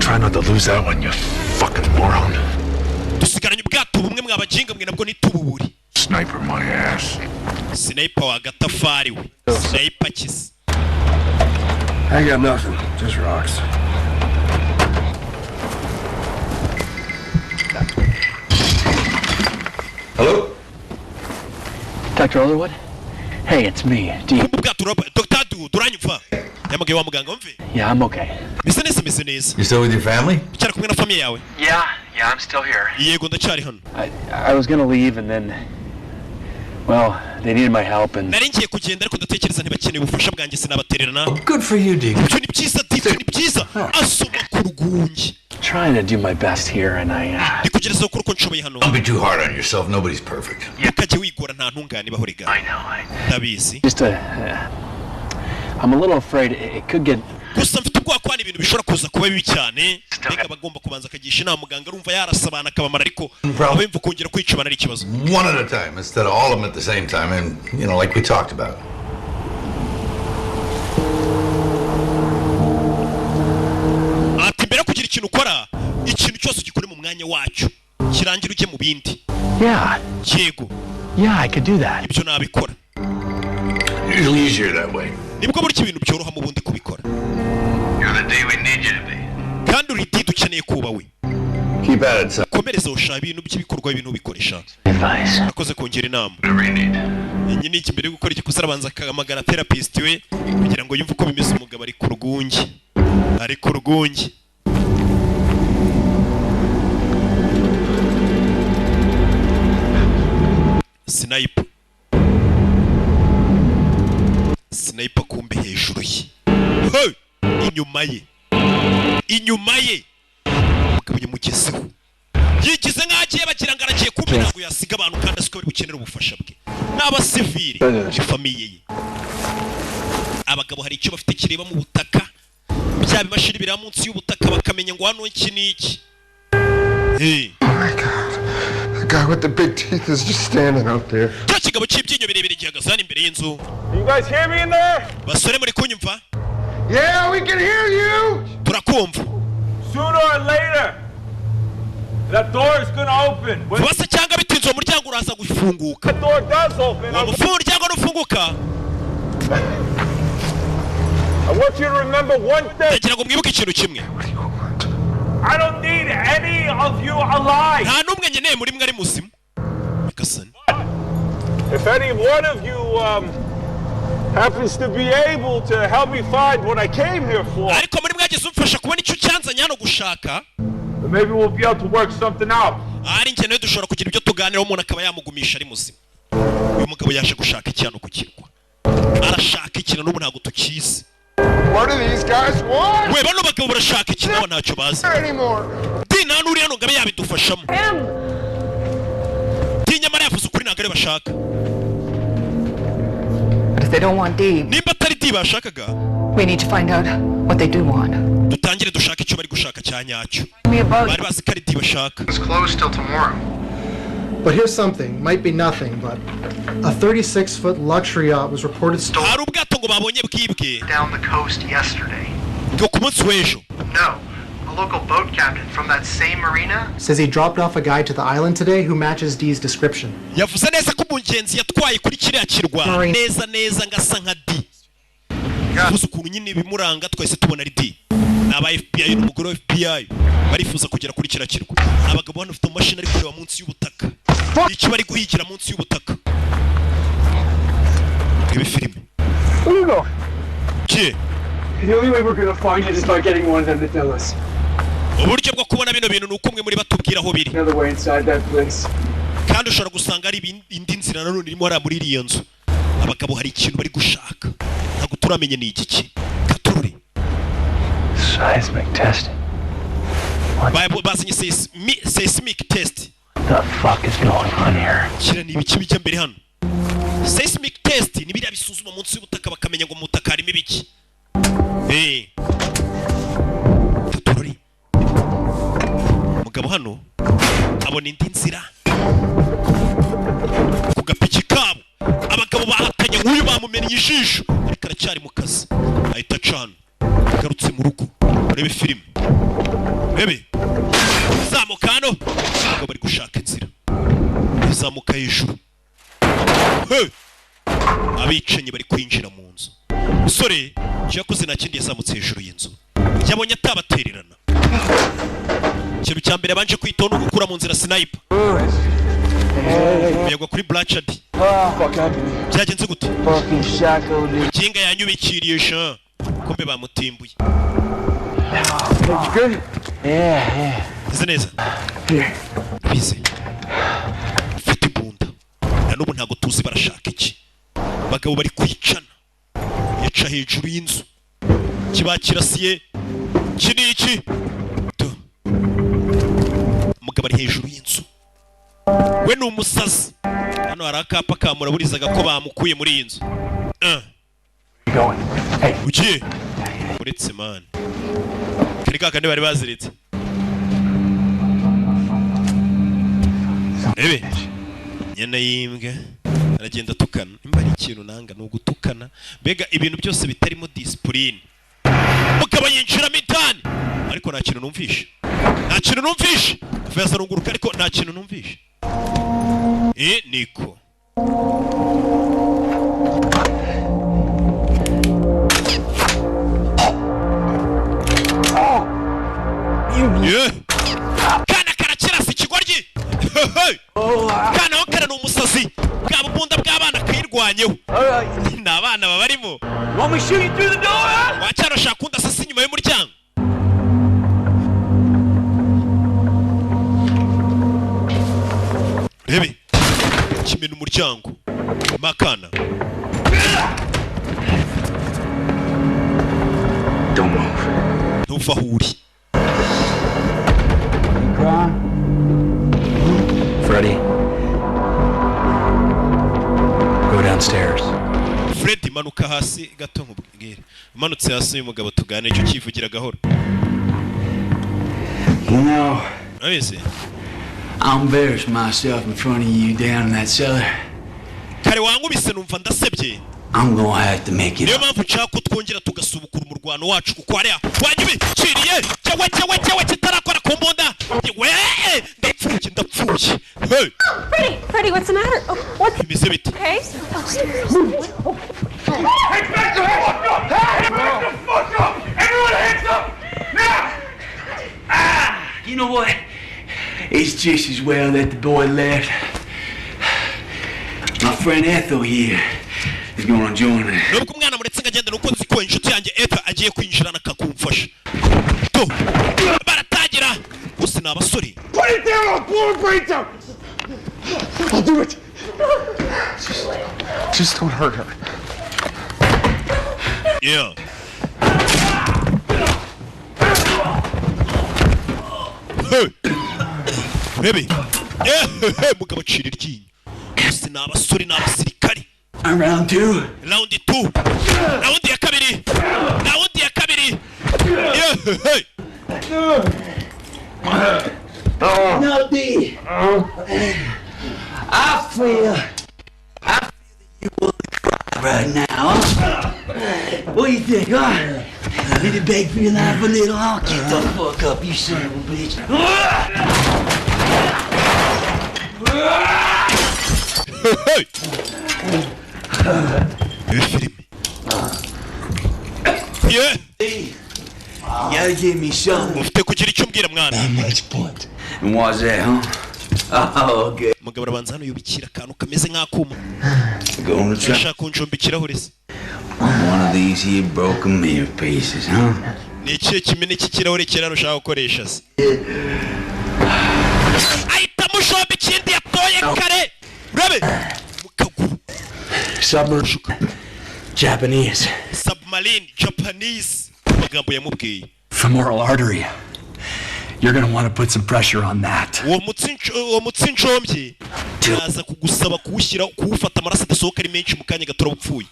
Try not to lose that one, you fucking moron. Dusigaranye ubwato bumwe mwabajinga mwe, nabwo nitububuri. Sniper my ass. Sniper wa gatafari we. Sniper kisi. I got nothing, just rocks. Hello? Dr. Olderwood? Hey, it's me, D. Dr. Duranyumva. Yamagaye wa muganga wumve. Yeah, I'm okay. Meze neza, meze neza. You still with your family? Ucyari kumwe na famille yawe? Yeah, I'm still here. Yego, ndacyari hano. I was gonna leave and then, well, they needed my help and Nari ngiye kugenda ariko ndatekereza ntibakeneye ubufasha bwanjye, sinabatererana. Good for you, D. Ibyo ni byiza, D, ibyo ni byiza. Asoma ku rwunge. Trying to do my best here and I Ndi kugerageza gukora uko nshoboye hano. Don't be too hard on yourself. Nobody's perfect. Ntukajye wigora, nta ntungane ibaho rega. I know. Ndabizi. Just I'm a little afraid it could get Gusa mfite ubwoba ko hano ibintu bishobora kuza kuba bibi cyane. Mbega aba agomba kubanza akagisha inama muganga, arumva yarasa abantu akabamara, ariko aba yumva kongera kwica abantu ari ikibazo. One at a time instead of all of them at the same time, and like we talked about. Ati mbere yo kugira ikintu ukora, ikintu cyose ugikore mu mwanya wacyo, kirangira ujye mu bindi. Yeah. Yego. Yeah, I could do that. Ibyo nabikora. Usually easier that way. Nibwo buryo ibintu byoroha mu bundi kubikora. You're the D we need you to be. Kandi uri D dukeneye kuba we. Keep at it, son. Komereza usha ibintu by'ibikorwa, ibintu ubikoresha. Advice. Akoze kongera inama. Whatever you need. Iyi ni iki, mbere yo gukora igikosa arabanza akahamagara therapist we kugira ngo yumve uko bimeze. Umugabo ari ku rwunge, ari ku rwunge. Sniper, sniper, kumbe hejuru ye. Hey! Inyuma ye, inyuma ye, umugabo yamugezeho yigize nk'aho agiye, bagira ngo aragiye, kumbe ntabwo yasiga abantu kandi azi ko bari bukenere ubufasha bwe n'abasivili, famille ye. Abagabo hari icyo bafite kireba mu butaka, bya bimashini bireba munsi y'ubutaka bakamenya ngo hano iki n'iki. Hey. Oh my God. The guy with the big teeth is just standing out there. Cya kigabo cy'ibyinyo birebire gihagaze hano imbere y'inzu. You guys hear me in there? Basore, muri kunyumva? Yeah, we can hear you. Turakumva. Sooner or later, that door is gonna open. When Vuba se cyangwa bitinze, uwo muryango uraza gufunguka. that door does open, Uwo muryango nufunguka, I want you to remember one thing. Ndagira ngo mwibuke ikintu kimwe. I don't need any of you alive. Nta n'umwe nkeneye muri mwe ari muzima. Nyagasani. If any one of you happens to be able to help me find what I came here for, Ariko muri mwagize umfasha kubona icyo cyanzanye hano gushaka, then maybe we'll be able to work something out. Ahari njye nawe dushobora kugira ibyo tuganiraho, umuntu akaba yamugumisha ari muzima. Uyu mugabo yaje gushaka iki hano ku kirwa? Arashaka iki? Na n'ubu ntabwo tukizi. What do these guys want? We, bano bagabo barashaka iki? Nabo ntacyo bazi. Anymore. Di nta n'uri hano ngo abe yabidufashamo. Di nyamara yavuze ukuri, ntabwo ari bashaka. But if they don't want Dee, Nimba atari Di bashakaga, we need to find out what they do want. Dutangire dushake icyo bari gushaka cya nyacyo. Me a boat. Bari bazi ko ari Di bashaka. It's closed till tomorrow. But here's something, might be nothing, but a 36-foot luxury yacht was reported stolen Hari ubwato ngo babonye bwibwe down the coast yesterday. Ngo ku munsi w'ejo. No, a local boat captain from that same marina says he dropped off a guy to the island today who matches Dee's description. Yavuze neza ko umugenzi yatwaye kuri kiriya kirwa neza neza ngo asa nka Di. Yavuze ukuntu nyine ibimuranga, twahise tubona ari Di. Ni aba FBI n'umugore wa FBI barifuza kugera kuri kiriya kirwa. Abagabo hano bafite amamashini ari kureba munsi y'ubutaka icyo bari guhigira munsi y'ubutaka. Ibi filime. Where you go? Ki? The only way we're gonna find it is by getting one of them to tell us. Uburyo bwo kubona bino bintu ni uko umwe muri batubwira aho biri. Another way inside that place. Kandi ushobora gusanga ari indi nzira nanone irimo hariya muri iriya nzu. Abagabo hari ikintu bari gushaka, ntabwo turamenye ni igiki. Katururi. Seismic testing. Bazanye seismic test. The fuck is going on here? Kira ni ibiki bijya mbere hano? Seismic test ni biriya bisuzuma munsi y'ubutaka, bakamenya ngo mu butaka harimo ibiki. Katururi. Umugabo hano abona indi nzira ku gapiki kabo. Abagabo bahakanye nk'uyu bamumennye ijisho, ariko aracyari mu kazi. Ahita acana agarutse mu rugo. Urebe filime, urebe zamuka hano. Abagabo bari gushaka inzira izamuka hejuru. Hey! Abicanyi bari kwinjira mu nzu. Musore icyo yakoze nta kindi, yazamutse hejuru y'inzu. Yabonye atabatererana. Ikintu cya mbere yabanje kwitaho ni ugukura mu nzira sniper. Yagwa kuri Blanchard. Fuck happened? Byagenze gute? Fucking shackled me. Mukinga yanyubikiriye sha, kumbe bamutimbuye. You good? Yeah. Meze neza. Here. Bize ufite imbunda. Na n'ubu ntabwo tuzi barashaka iki. Abagabo bari kwicana. Yaca hejuru y'inzu, kiba kirasiye. Iki ni iki? Tu. Umugabo ari hejuru y'inzu, we ni umusazi. Hano hari akapa kamuraburizaga ko bamukuye muri iyi nzu. You going? Hey. Ugiye uretse man kari kakandi bari baziritse. Rebe nyana y'imbwa aragenda atukana. Nimba ari ikintu nanga ni ugutukana, mbega ibintu byose bitarimo discipline. Mugabo yinjiramo indani, ariko nta kintu numvishe, nta kintu numvishe. Avuye arunguruka, ariko nta kintu numvishe. Niko Yeah. Kana karakirasa ikigoryi. Kana ho kara ni umusazi bwa bubunda bw'abana kayirwanyeho. Ni abana babarimo. Want me to shoot you through the door? Huh? Wacyara ushaka kundasa inyuma y'umuryango. Rebe kimena umuryango makana. Don't move. Ntuva aho uri. Freddy, go downstairs. Fred, manuka hasi gato nkubwire. Umanutse hasi uyu mugabo tuganire icyo cyivugira gahoro. You know, Urabizi, I embarrassed myself in front of you down in that cellar. Kare wankubise numva ndasebye. I'm gonna have to make it Niyo up. mpamvu nshaka ko twongera tugasubukura umurwano wacu, kuko hariya wanyubikiriye cyawe cyawe cyawe kitarakora ku mbunda. We, ndapfuye, ndapfuye. Hey! Freddie, Freddie, what's the matter? Oh, what's Bimeze bite? okay? Hey, back the fuck up! Hey, back the fuck up! Everyone hands up! Now! You know what? It's just as well that the boy left. My friend Ethel here is gonna join us. Nubwo umwana muretse ngagenda, nuko nzi ko inshuti yanjye Ethel agiye kwinjirana akakumfasha. To baratangira gusa, ni abasore. Put it down, I'll blow her brains out! I'll do it! Just don't hurt her. Yeah. Hey. Baby. Yeah, hey, mugabo acira iryinyo. Bose ni abasore, ni abasirikari. Round two. Round 2. Round ya kabiri. Round ya kabiri. Yeah, hey. Now, D, I feel that you want to cry right now. Huh? What do you think, huh? Need to beg for your life a little? I'll get the fuck up, you son of a bitch. Hey. Iyi filime. Yeah. D, you gotta give me something. Ufite kugira icyo umbwira, mwana. And why's that, huh? Oh, okay. Umugabo arabanza hano yubikira akantu kameze nk'akuma. Gonna try Ashaka kunjomba ikirahure se? one of these here broken mirror pieces, huh? Ni ikihe kimene cy'ikirahure cyera ushaka gukoresha se? Ahita amujomba ikindi yatoye kare, urabe. Submarine. Japanese. Submarine Japanese, amagambo yamubwiye. Femoral artery. You're gonna want to put some pressure on that. Uwo mutsi njombye yaza kugusaba kuwushyira, kuwufata, amaraso adasohoka ari menshi, mu kanya gato uraba upfuye.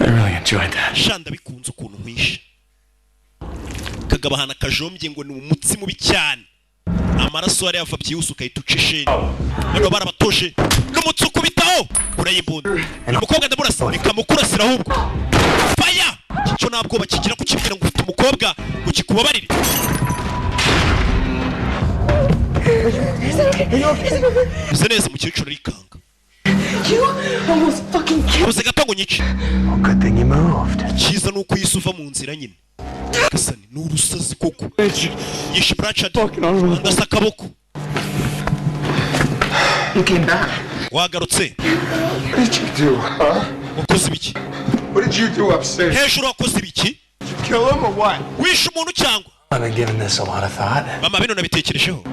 I really enjoyed that. Sha, ndabikunze ukuntu nkwishe. Kagabahana kajombye ngo ni umutsi mubi cyane, amaraso yari yava byihuse ukahita uca isheni. Bano barabatoshe n'umutsi ukubitaho urayimbunda. Umukobwa ndamurasa, bikamukurasira ahubwo faya. Icyo nta bwoba kigira kukibwira ngo ufite umukobwa ngo kikubabarire. Uze neza, umukecuru arikanga. You almost fucking killed. Ubuze gato ngo nyice. Good thing you moved. Icyiza ni uko yise uva mu nzira nyine. Gasani ni urusazi koko. Yishe Brachad, andasa akaboko. You came back. Wagarutse. What did you do, huh? Wakoze ibiki? What did you do upstairs? Hejuru wakoze ibiki? Did you kill him or what? Wishe umuntu cyangwa? I've been giving this a lot of thought, Mama, bino nabitekerejeho,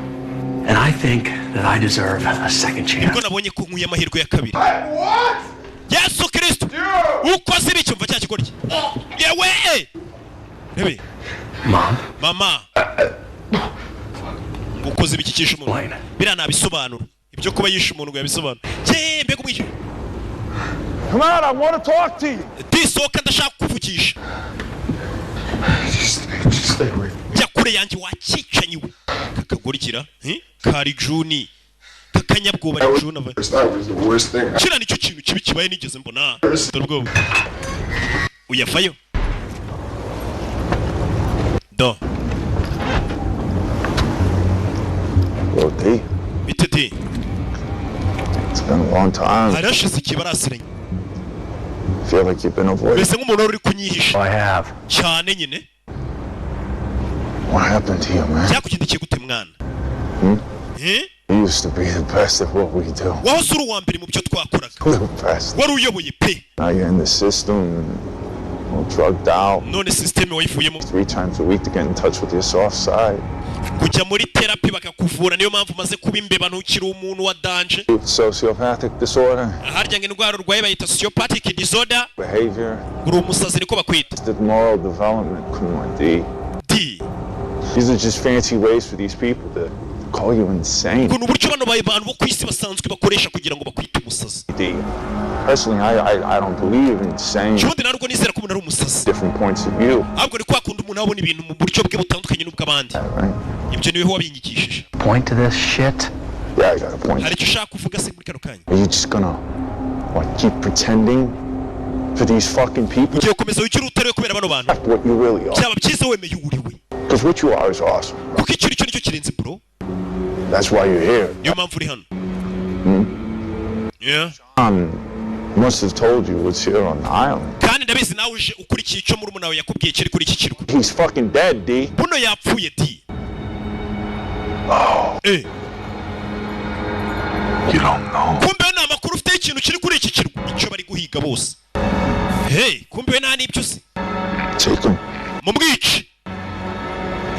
and I think that I deserve a second chance. nibwo nabonye ko nkuye amahirwe ya kabiri. What? Yesu Kristo, ukoze ibiki? Umva cya kigoryi yewe, rebe. Mom? Mama, ukoze ibiki? Cyishe umuntu? Biriya nabisobanura, ibyo kuba yishe umuntu ngo yabisobanura. Ye, mbega umwishe! Come on, I want to talk to you. Disohoka, ndashaka kukuvugisha. Just stay away. Jya kure yanjye wakicanyiwe. Kakagorikira, eh? Kari juni kakanyabwoba ni juni ava. That was the worst thing. Kiriya nicyo kintu kibi kibaye nigeze mbona. Dore ubwoba uyavayo do. Well, D, Bite, D? It's been a long time. Hari hashize igihe barasiranye. Feel like you've been avoiding. Mbese nk'umuntu wari uri kunyihisha. I have. Cyane nyine. What happened to you, man? Byakugendekeye gute, mwana? Hmm? Eh? You used to be the best at what we do. Wahoze uri uwa mbere mu byo twakoraga. The best. Wari uyoboye pe. Now you're in the system, all drugged out. None sisiteme wayivuyemo. 3 times a week to get in touch with your soft side. Kujya muri therapy bakakuvura, niyo mpamvu umaze kuba imbeba, ntukiri umuntu wa danger. Sociopathic disorder, Harya ngo indwara urwaye bayita sociopathic disorder. Behavior, Uri umusazi, niko bakwita. The moral development. Come on, D. D. These are just fancy ways for these people to call you insane. Ngo ni uburyo bano bantu bo ku isi basanzwe bakoresha kugira ngo bakwite umusazi. D. Personally, I don't believe in saying Ubundi ntabwo nizera ko umuntu ari umusazi. Different points of view. Ahubwo ni kwa kundi umuntu abona ibintu mu buryo bwe butandukanye n'ubw'abandi. Ibyo niwe wabinyigishije. Point to this shit? Yeah, I got a point. Hari icyo ushaka kuvuga se muri kano kanya? Are you just gonna, what, keep pretending for these fucking people? Ugiye gukomeza wigire utariwe kubera bano bantu? What you really are. Byaba byiza wemeye uwo uriwe. Because what you are is awesome. Kuko icyo uri cyo nicyo kirenze, bro. That's why you're here. Niyo mpamvu uri hano. Hmm? Yeah. Must have told you what's here on the island. Kandi ndabizi nawe uje ukurikiye icyo murumuna wawe yakubwiye kiri kuri iki kirwa. He's fucking dead, D. Buno yapfuye, D. Oh. Eh. You don't know. Kumbe nta makuru ufite. ikintu kiri kuri iki kirwa, icyo bari guhiga bose. Hey, kumbe we nta n'ibyo uzi. Take him. Mumwice,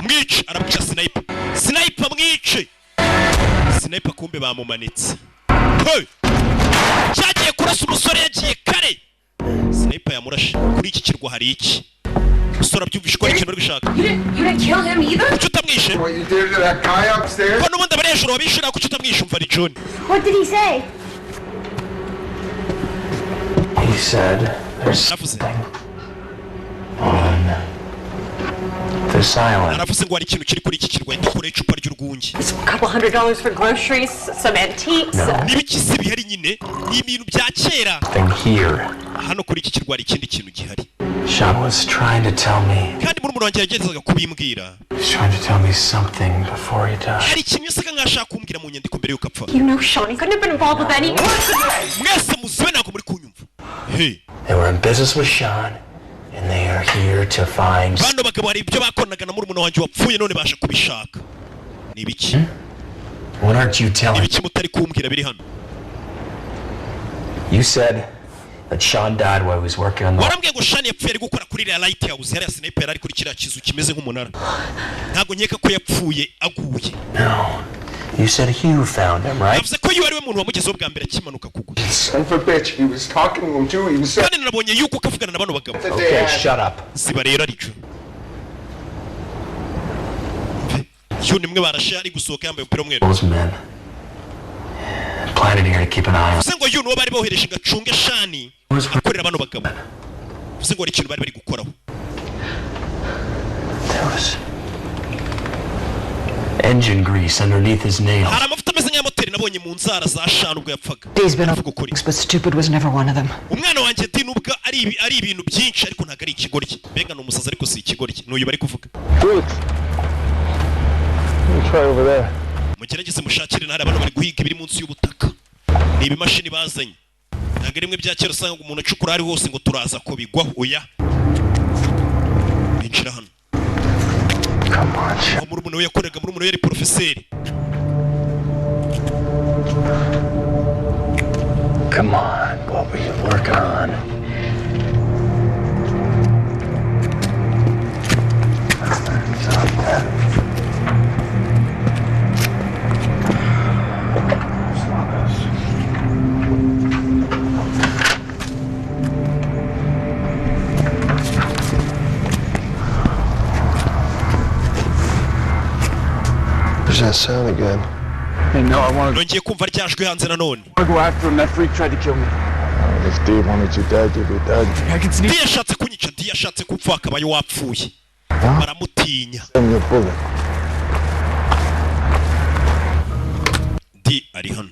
mwice! Arabwica sniper, sniper mwice! Sniper kumbe bamumanitse. Hey! Cyagiye kurasa umusore yagiye kare, sniper yamurashe. Kuri iki kirwa hari iki? Umusore abyumvishe ko hari ikintu bari gushaka. You didn't kill him either? Kuki utamwishe? What you did to that guy upstairs? Ko n'ubundi abari hejuru wabishira, kuki utamwishe? Umva, ni John. What did he say? He said there's Aravuze something on this island. Aravuze ngo hari ikintu kiri kuri iki kirwa. Ahita akuraho icupa ry'urwunge. A couple $100s for groceries, some antiques. N'ibiki se bihari nyine? Ni ibintu bya kera. Thing here. Hano kuri iki kirwa hari ikindi kintu gihari. Sean was trying to tell me. Kandi murumuna wanjye yagezaga kubimbwira. He's trying to tell me something before he died. Hari ikintu yasaga nkaho ashaka kumbwira mu nyandiko mbere y'uko apfa. You know Sean, he couldn't have been involved with any. Mwese muzibe, ntabwo muri kunyumva. Hey. They were in business with Sean, and they are here to find. Bano bagabo hari ibyo bakoranaga na murumuna wanjye wapfuye, none baje kubishaka. Ni ibiki? What aren't you telling? Ibiki mutari kumbwira biri hano? You said that Sean died while he was working on the. Warambwiye ngo Shani yapfuye ari gukora kuri iriya light house hariya. Sniper yari ari kuri kiriya kizu kimeze nk'umunara. Ntabwo nkeka ko yapfuye aguye. No. You said Hugh found him, right? Yavuze ko iyo ari we muntu wamugezeho bwa mbere akimanuka kugwa. Son of a bitch. He was talking to him too. He was Kandi narabonye yuko kavugana na bano bagabo. Okay, shut up. Ziba rero arico yo nimwe barashe, ari gusohoka yambaye umupira w'umweru. Those men planted here to keep an eye on. Bivuze ngo uyu niwo bari bohereje ngo acunge Shani akorera bano bagabo. Bivuze ngo hari ikintu bari bari gukoraho. There was engine grease underneath his nails. Hari amavuta ameze nk'aya moteri nabonye mu nzara za Shani ubwo yapfaga. Dee's been a but stupid was never one of them. Umwana wanjye di nubwo ari ibintu byinshi, ariko ntabwo ari ikigoryi. Mbega ni umusazi, ariko si ikigoryi. Ni uyu bari kuvuga. Let me try over there. Mugerageze mushakire ntari abantu bari guhiga ibiri munsi y'ubutaka. Ni ibimashini bazanye, ntabwo ari bimwe bya kera usanga umuntu acukura aho ari hose ngo turaza ko bigwaho. Oya, binjira hano aho murumuna we yakoreraga. Murumuna we yari porofeseri. Come on, what were you working on? There's that sound again. Hey, no, I want Nongeye kumva ryajwi hanze nanone. to go after him. That freak tried to kill me. If Dave wanted you dead, you'd be dead. I can sneak. Di yashatse kunyica, Di yashatse gupfa, akabaye wapfuye. Baramutinya. Send me a bullet. Di ari hano.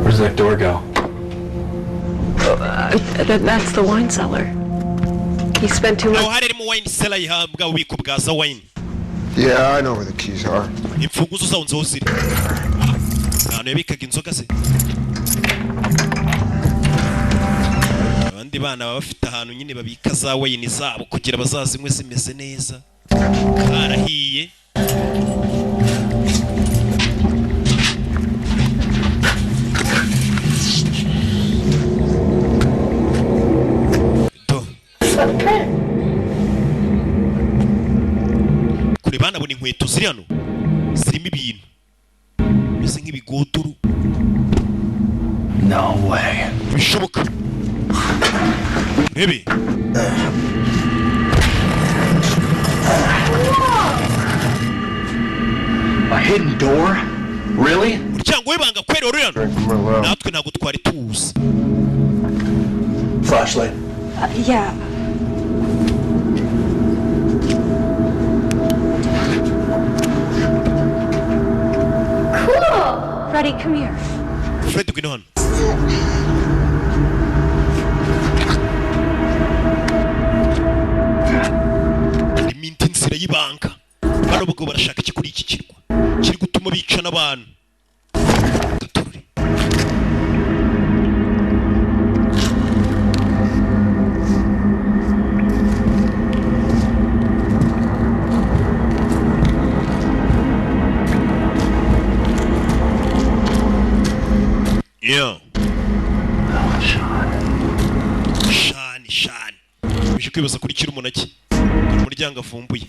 Where's that door go? That's the wine cellar. He spent too much. Aho hari harimo wine cellar, yihabwa ububiko bwa za wine. Yeah, I know where the keys are. Imfunguzo zawo nzi aho ziri, ahantu yabikaga inzoga ze. Abandi bana baba bafite ahantu nyine babika za wine zabo kugira bazazinywe zimeze neza, karahiye. Do. Kure banabona inkweto ziri hano zirimo ibintu bimeze nk'ibigodoro. No way. Bishoboka ntebe. A hidden door? Really? Umuryango w'ibanga kweri wari uri hano, natwe ntabwo twari tuwuzi. Flashlight. Yeah. Cool! Freddie, come here. Fred, ngwino hano. Harimo indi nzira y'ibanga. Bano bagabo barashaka iki kuri iki kirwa kiri gutuma bica n'abantu? Gatorore. Yeah. Shani shani uje kwibaza kuri kiri umunaki umuryango avumbuye.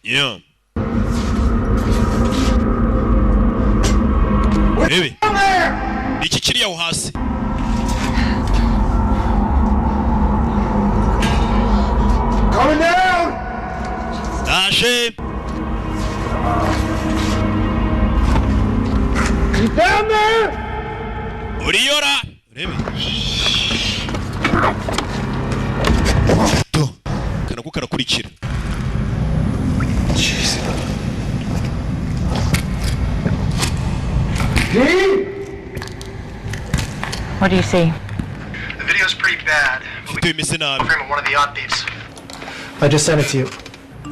Yeah. Rebe. Iki kiri aho hasi. Coming down. Daje. You down there? Uriyora. Rebe. To. Kanago karakurikira. Jesus. What do you see? The video's pretty bad. Video imeze nabi. Frame one of the yacht thieves. I just sent it to you.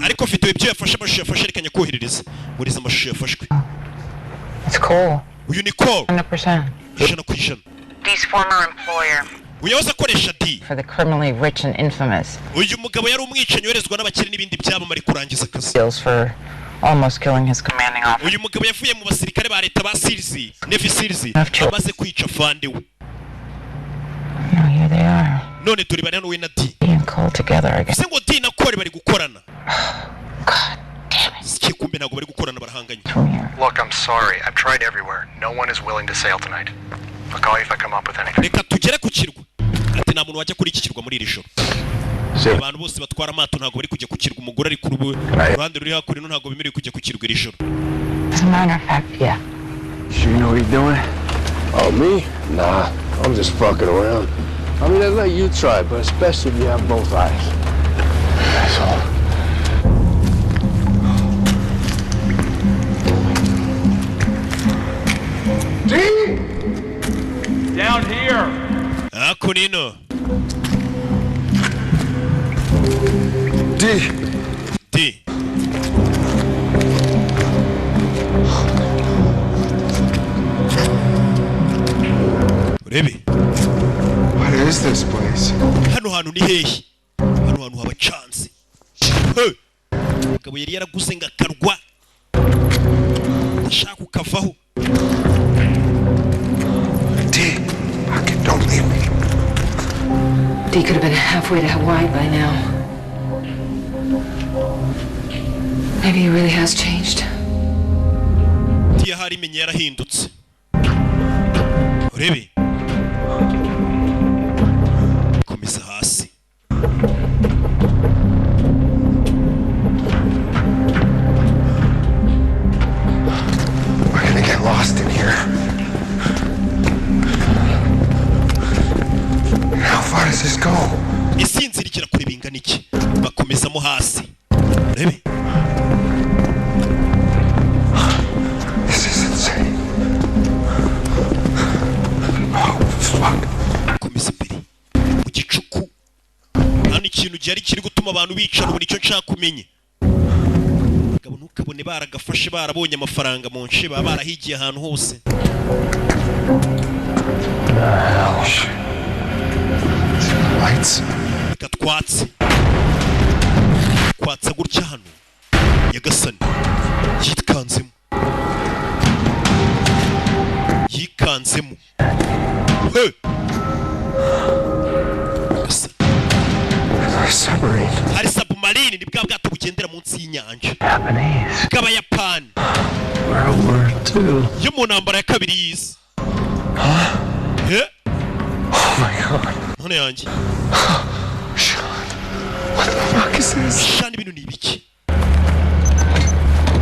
Ariko video ibyo yafashe amashusho yafashe reka nyakoherereza. Muriza amashusho yafashwe. It's cool. Uyu ni Cole. 100%. 100%. D's former employer. Uyahoze akoresha D. For the criminally rich and infamous. Uyu mugabo yari umwicanyi werezwa n'abakire n'ibindi byamamare kurangiza akazi. Deals for almost killing his commanding officer. Uyu mugabo yavuye mu basirikare ba leta ba Seals, Navy Seals, amaze kwica fande we. No, here they are. None turi bari hano we na D. D and Cole together again. Se ngo D na Cole bari gukorana. God damn it. Sike kumbe ntago bari gukorana barahanganye. Look, I'm sorry. I've tried everywhere. No one is willing to sail tonight. I'll call you if I come up with anything. Reka tugere ku kirwa. Ati nta muntu wajya kuri iki kirwa muri iri joro. Abantu bose batwara amato ntago bari kujya ku kirwa, umugore ari ku ruhande ruri hakurino ntago bemerewe kujya ku kirwa iri joro. As a matter of fact, yeah. Sure you know what you're doing? Oh, me? Nah, I'm just fucking around. I mean, I'd let you try, but especially if you have both eyes. That's all. D! Down here. Hakunino. D. D. Urebe. What is this place? Hano hantu ni hehe? Hano hantu haba chance. Hey! Mugabo yari yaraguze ngakarwa. Ashaka ukavaho. D. Fucking don't leave me. D could have been halfway to Hawaii by now. Maybe he really has changed. D ahari menye yarahindutse. Urebe. Komeza hasi. We're gonna get lost in here. How far does this go? Isinzirikira kure bingana iki? Bakomezamo hasi. Urebe. This is insane. Oh, fuck. Komeza imbere. Mu gicuku. Hano ikintu gihari kiri gutuma abantu bicana ubu nicyo nshaka kumenya. Bagabo ntukabone baragafashe barabonye amafaranga mu nce baba barahigiye ahantu hose. Lights. Reka twatse. Kwatsa gutya hano. Nyagasani. Yikanzemo. Yikanzemo. Hey! Nyagasani. Submarine. Hari submarine ni bwa bwato bugendera munsi y'inyanja. Japanese. Bw'Abayapani. World War II. Yo mu ntambara ya kabiri y'isi. Huh? Eh? Oh my god. None yanjye. Sean. What the fuck is this? Sean ibintu ni ibiki?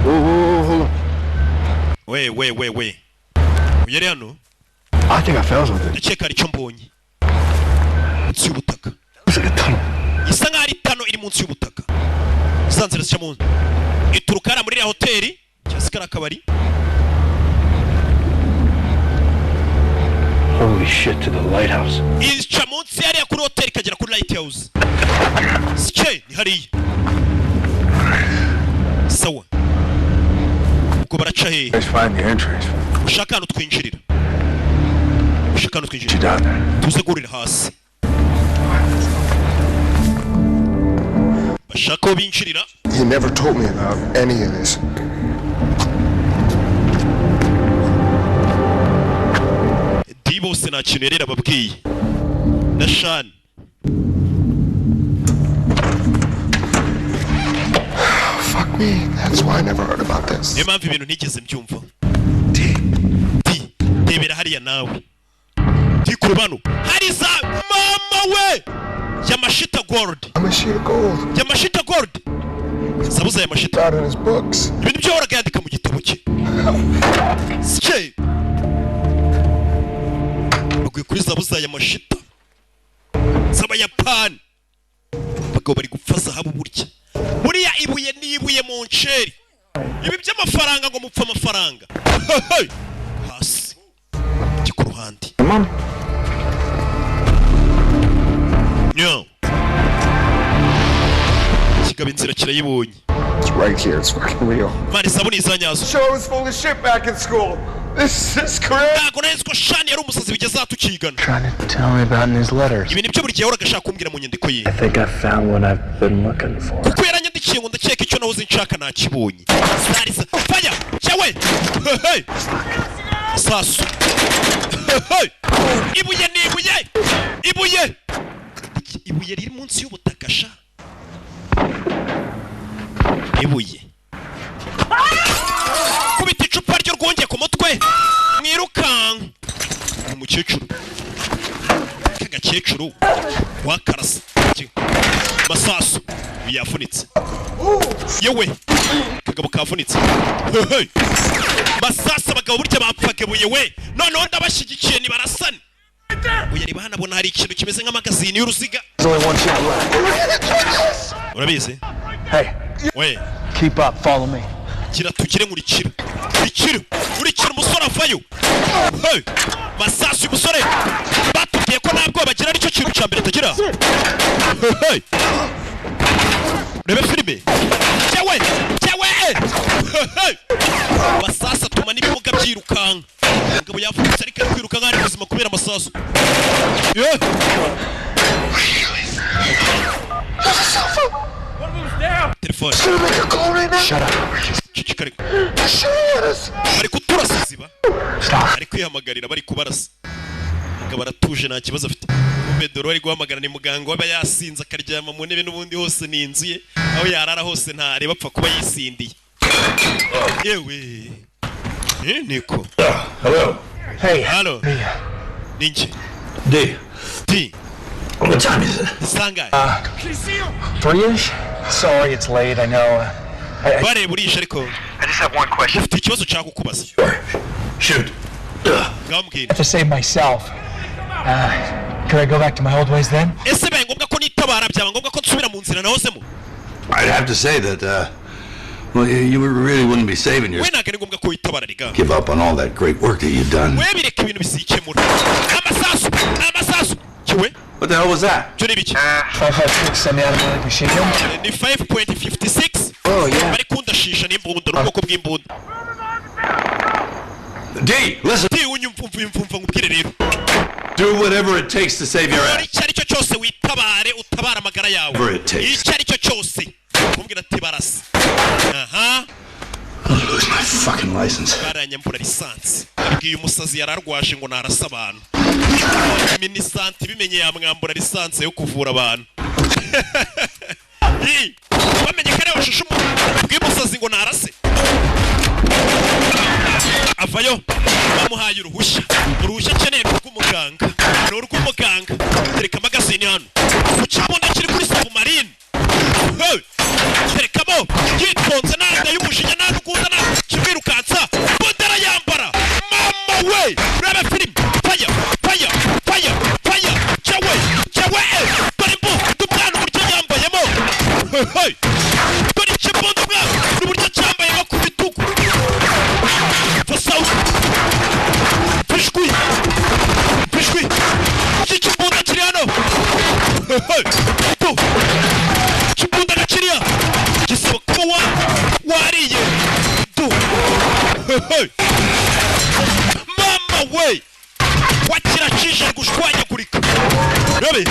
Oh, hold on. We we we we. Uyari hano? I think I found something. Ndakeka hari icyo mbonye. Munsi y'ubutaka. Looks like a tunnel. Isa nkaho ari tano iri munsi y'ubutaka. Za nzira zica munsi. Ituruka hariya muri iriya hoteli cyangwa se kariya kabari. Holy shit, to the lighthouse. Ica munsi hariya kuri hoteli ikagera kuri lighthouse. Sike ni hariya. Sawa. Ubwo baraca hehe? Let's find the entrance. Ushaka ahantu twinjirira. Ushaka ahantu twinjirira. Down there. Tuze guhurira hasi. Bashaka aho binjirira. He never told me about any of this. Bose nta kintu yari yarababwiye na Shani. Fuck me. That's why I never heard about this. Niyo mpamvu ibintu ntigeze mbyumva. D, rebera hariya nawe. D, ku rubano hari za mama we, Yamashita Gold. Yamashita Gold. Yamashita Gold, sabuza Yamashita. Out in his books. Ibintu byo yahoraga yandika mu gitabo cye. Sike baguye kuri zabuza Yamashita z'Abayapani. Abagabo bari gupfa zahabu burya. Buriya ibuye ni ibuye mu nceri. Ibi by'amafaranga ngo mupfa amafaranga. Hey! Hasi jya ku ruhande. No. Kigaba inzira kirayibonye. It's right here. It's fucking real. Mani, sabuni izanyazo. Sure was full of shit back in school. This is crazy. Ntabwo nari nzi ko Shani yari umusazi bigeze aha tukigana. Trying to tell me about in his letters. Ibintu byo buri gihe yahoraga ashaka kumbwira mu nyandiko ye. I think I found what I've been looking for. Kuko yaranyandikiye ngo ndakeka icyo nahoze nshaka nakibonye. Sarisa fire cyawe. Hey! Sasu. Hey! Ibuye ni ibuye, ibuye, ibuye riri munsi y'ubutaka sha. Ibuye kubita icupa ryo rwongeye ku mutwe mwirukanka. Umukecuru, kagakecuru wakarasa masasu yavunitse. Yewe, kagabo kavunitse. Hey! Masasu, abagabo burya bapfaga ibuye we. Noneho ndabashyigikiye nibarasane. Uyu areba hano abona hari ikintu kimeze nk'amagazini y'uruziga. There's only one shot left. Urabizi. Hey, we keep up. Follow me. Gira tugire, nkurikira, nkurikira, nkurikira. Umusore avayo. Hey! Masasu, uyu musore batubwiye ko nta bwoba agira, aricyo kintu cya mbere atagira. Hey! Rebe filime cyewe cyewe. Hey! Masasu atuma n'ibimuga byirukanka. Umugabo yavutse ariko ari kwiruka nk'aho ari muzima kubera amasasu. Yeah! Telefone. Should I make a call right now? Shut up. Ceceka ariko. Shoot us. Bari kuturasa, ziba. Stop. Ari kwihamagarira bari kubarasa. Umugabo aratuje, nta kibazo afite. Kumbe dore ari guhamagara ni muganga waba yasinze akaryama mu ntebe, n'ubundi hose ni inzu ye, aho yarara hose ntareba, apfa kuba yisindiye. Yewe. Eh, niko. Hello. Hey. Halo. Ni njye. D. D. What time is it? Sangahe? 3-ish? Sorry it's late, I know. Bareba urishe ariko. I just have one question. Ufite ikibazo nshaka kukubaza. Shoot. Ngaho mbwira. To save myself. Could I go back to my old ways then? Ese bibaye ngombwa ko nitabara, byaba ngombwa ko nsubira mu nzira nahozemo? I'd have to say that, well, you really wouldn't be saving We yourself. ntabwo ari ngombwa ko witabara riga. Give up on all that great work that you've done. We bireka, ibintu bizikemura. Amasasu, amasasu kiwe. What the hell was that? Byo ni ibiki? 5.56 semi-automatic machine gun? Ni 5.56. Oh, yeah. Bari kundashisha n'imbunda, n'ubwoko bw'imbunda. D, listen. D, unyumva, umva, umva nkubwire rero. Do whatever it takes to save your Ukora ass. icyo ari cyo cyose witabare, utabare amagara yawe. Whatever it takes. Icyo ari cyo cyose. Kumbwira ati barasa aha. I'll lose my fucking license. Baranyambura lisansi. Abwiye umusazi yari arwaje ngo narasa abantu. Minisante bimenye yamwambura lisansi yo kuvura abantu. Ii, bamenye ko ariwe washushe umuntu umusazi ngo narase. Avayo bamuhaye uruhushya. Uruhushya akeneye ni urw'umuganga, ni urw'umuganga. Tereka magazine hano ku kibunda kiri kuri submarine. Hey! Terekamo yitonze, nanda y'umujinya, nta n'ukunda nta kimwirukansa. Bunda arayambara. Mama we, reba filime. Fire, fire, fire, fire cyawe cyawe. Dore imbunda umwana uburyo yambayemo. Hey, hey! Dore ikibunda umwana n'uburyo cyambayemo ku bitugu. Fasawu fishwi fishwi iki kibunda kiri hano. Hey, hey! Tu kibunda na kiriya gisaba kuba wa wariye tu. Hey, hey! Mama we, wakiracishije gushwanyagurika. Rebe,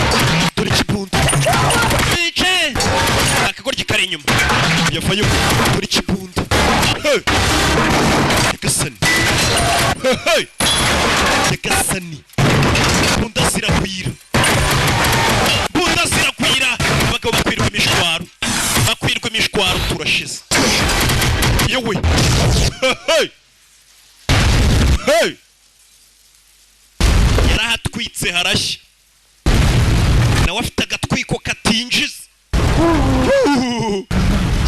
dore ikibunda bice, akagoryi kari inyuma yavayo. Dore ikibunda. Hey! Nyagasani. Hey, hey! Nyagasani. Hey! Hey! Yarahatwitse harashya, nawe afite agatwiko katinjiza.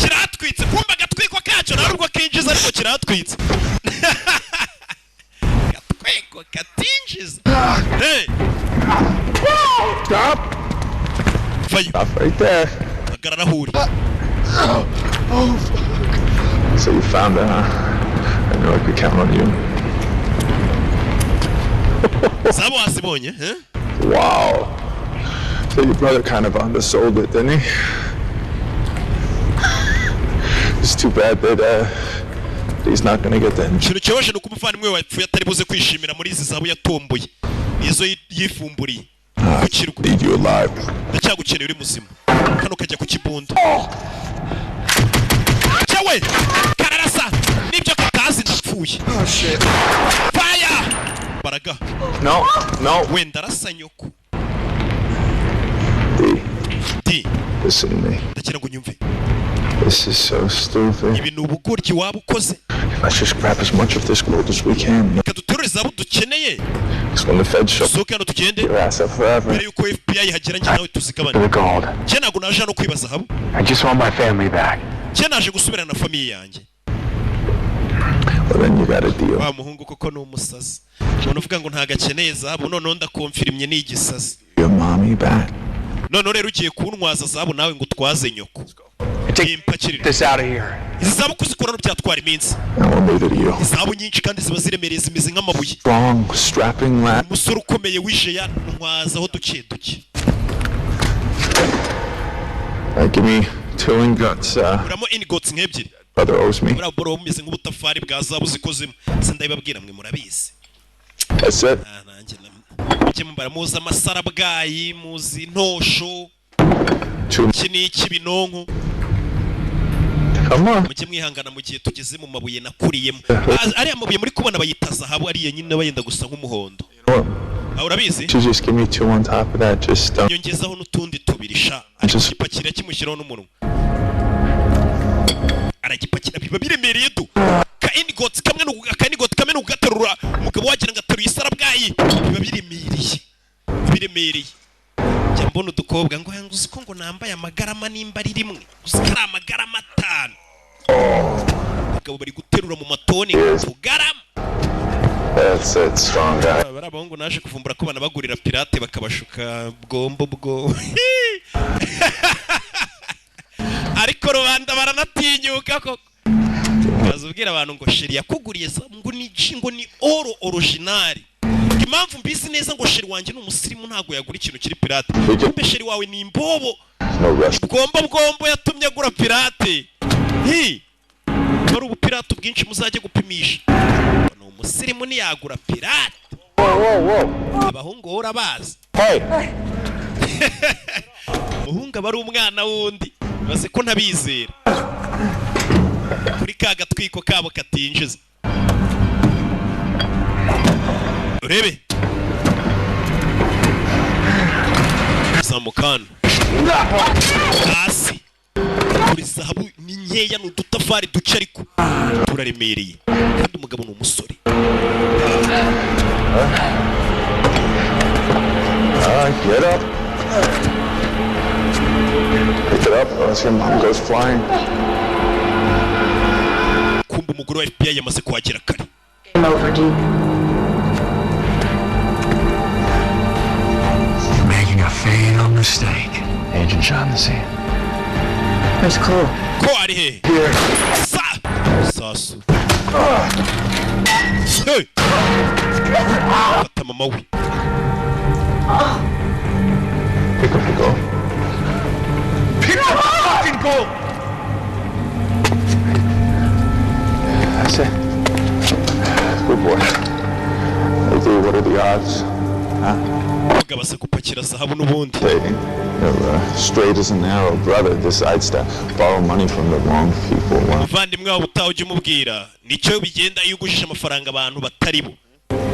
Kiratwitse. Kumva agatwiko kacyo, nta nubwo kinjiza, ariko kiratwitse, agatwiko katinjiza. Hey! Stop! Vayo. Stop right there. Hagarara aho uri. Oh, fuck. So you found it, huh? I knew I could count on you. Zabo wazibonye, eh? Wow. So your brother kind of undersold it, didn't he? It's too bad that he's not gonna get that. Ikintu kibabaje ni uko umuvandimwe we wapfuye atari buze kwishimira muri izi zahabu yatomboye, izo yifumburiye ku kirwa. Need you alive. Ndacyagukeneye uri muzima. Kano kajya ku kibunda cyawe, kararasa nibyo katazi. Ndapfuye. Oh shit. Fire baraga. No. Wenda arasa nyoko. D. D. Listen to me. Ndagira ngo unyumve. This is so stupid. Ibi ni ubugoryi waba ukoze. Let's just grab as much of this gold as we can. Reka duterure zahabu dukeneye. Because when the feds show Dusohoke hano tugende your ass up forever. mbere yuko FBI ihagera, njye nawe tuzigabane. The gold. Njye ntabwo naje hano kwiba zahabu. I just want my family back. Njye naje gusubirana na famille yanjye. Well, then you got a deal. Wa muhungu koko ni umusazi. Umuntu uvuga ngo ntabwo akeneye zahabu, noneho ndakomfirimye ni igisazi. Your mommy back. Noneho rero ugiye kuntwaza zahabu, nawe ngo utwaze nyoko. Impakirire This out of here. izi zahabu. Kuzikora no byatwara iminsi. I won't leave it to you. Izahabu nyinshi kandi ziba ziremereye, zimeze nk'amabuye. Strong, strapping lad. Umusore ukomeye wishe yantwazaho duke duke. Give me two ingots. Uramo ingots nk'ebyiri. Brother owes me. Buriya boro bumeze nk'ubutafari bwa zahabu zikozemo, sindabibabwira, mwe murabizi. That's it. Ah, nanjye mujye mubara, muzi amasarabwayi, muzi intosho. Two. Iki ni ik'ibinonko. Come on. Mujye mwihangana mu gihe tugeze mu mabuye nakuriyemo. Ariya mabuye muri kubona bayita zahabu, ariya nyine aba yenda gusa nk'umuhondo. What? Ah, urabizi. You just give me two on top of that. Just Nyongezaho n'utundi tubiri sha. Just Aragipakira, kimushyiraho n'umunwa, aragipakira, biba biremereye du. Ka ingots kamwe aka ingot kamwe ni ugaterura umugabo wagira ngo ateruye isarabwayi, biba biremereye, biremereye. Njya mbona udukobwa ngo uzi ko ngo nambaye amagarama, nimba ari rimwe, uzi ko ari amagarama 5. Abagabo bari guterura mu matoni tugarama. That's it, strong guy. Aba ari abahungu naje kuvumbura ko banabagurira pirate, bakabashuka bwombo bwo, ariko rubanda baranatinyuka koko. Baza ubwira abantu ngo chéri yakuguriye ngo ni ngo ni oro original. Impamvu mbizi neza ngo chéri wanjye ni umusirimu, ntabwo yagura ikintu kiri pirate. Kumbe chéri wawe ni imbobo. No rush. Bwombo bwombo yatumye agura pirate. Hi, wari ubupirate bwinshi, muzajye gupimisha. Ni umusirimu, ntiyagura pirate. Abahungu wowe urabazi. Hey! Umuhungu aba ari umwana wundi, baze ko ntabizera kuri ka gatwiko kabo katinjiza. Urebe zamukana hasi kuri zahabu ni nkeya, ni udutafari duke, ariko turaremereye kandi umugabo ni umusore. All right, get up. Pick it up, or else your mom goes flying. Kumva umugore wa FBI yamaze kuhagera kare. Game over, Deke. You're making a fatal mistake, Agent Shaughnessy. Where's Cole? Ko ari he sa sasu? Hey! Fata mama we. Pick up the gold. Pick up the fucking gold! That's it. Good boy. Hey, dude, what are the odds? Huh? Umugabo aza gupakira zahabu n'ubundi. Dating. Your straight as an arrow brother decides to borrow money from the wrong people. Well, Umuvandimwe wawe utaha ujya umubwira nicyo bigenda iyo ugujije amafaranga abantu batari bo.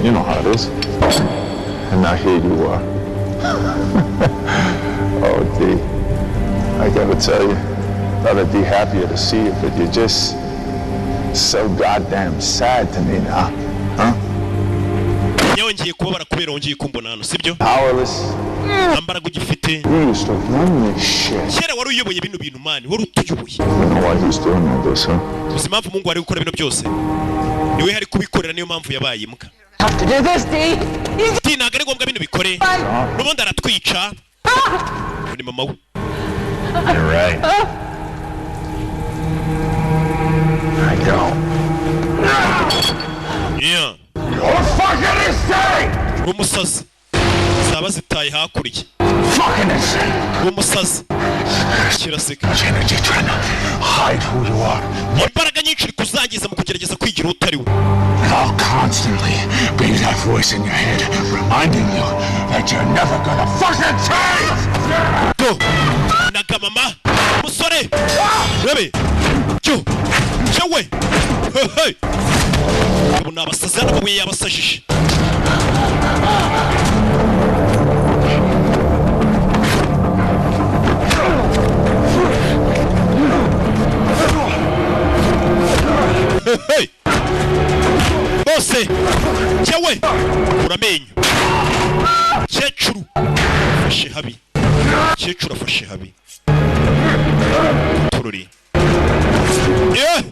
you know how it is. And now here you are. Oh, D. I gotta tell you, thought I'd be happier to see you, but you just So goddamn sad to me now, huh? Yongeye kubabara kubera wongeye kumbona hano, sibyo? Powerless. Nta mbaraga ugifite. You used to run this shit. Kera wari uyoboye bino bintu, man, wari utuyoboye. You know why he's doing all this, huh? Uzi impamvu Mungu ari gukora bino byose? Niwe hari kubikorera, niyo mpamvu yabaye imbwa. Have to do this, Dee. Ati ntabwo ari ngombwa bino, bikore, n'ubundi aratwica. Ubu ni mama we. You're right. I don't. Yeah. You're fucking insane! Uri umusazi, zaba zitaye hakurya. Fucking insane! Uri umusazi, kiraseka. Much energy trying to hide who you are. Imbaraga nyinshi uri kuzangiza mu kugerageza kwigira utari we. And I'll constantly be that voice in your head, reminding you that you're never gonna fucking change! Do naga mama musore rebe cyo cyowe. Hey, ubu ni abasazi hano, amabuye yabasajije. Hey, bose cyewe uramenyo. Kecuru afashe habi, kecuru afashe habi tururi. Yeah!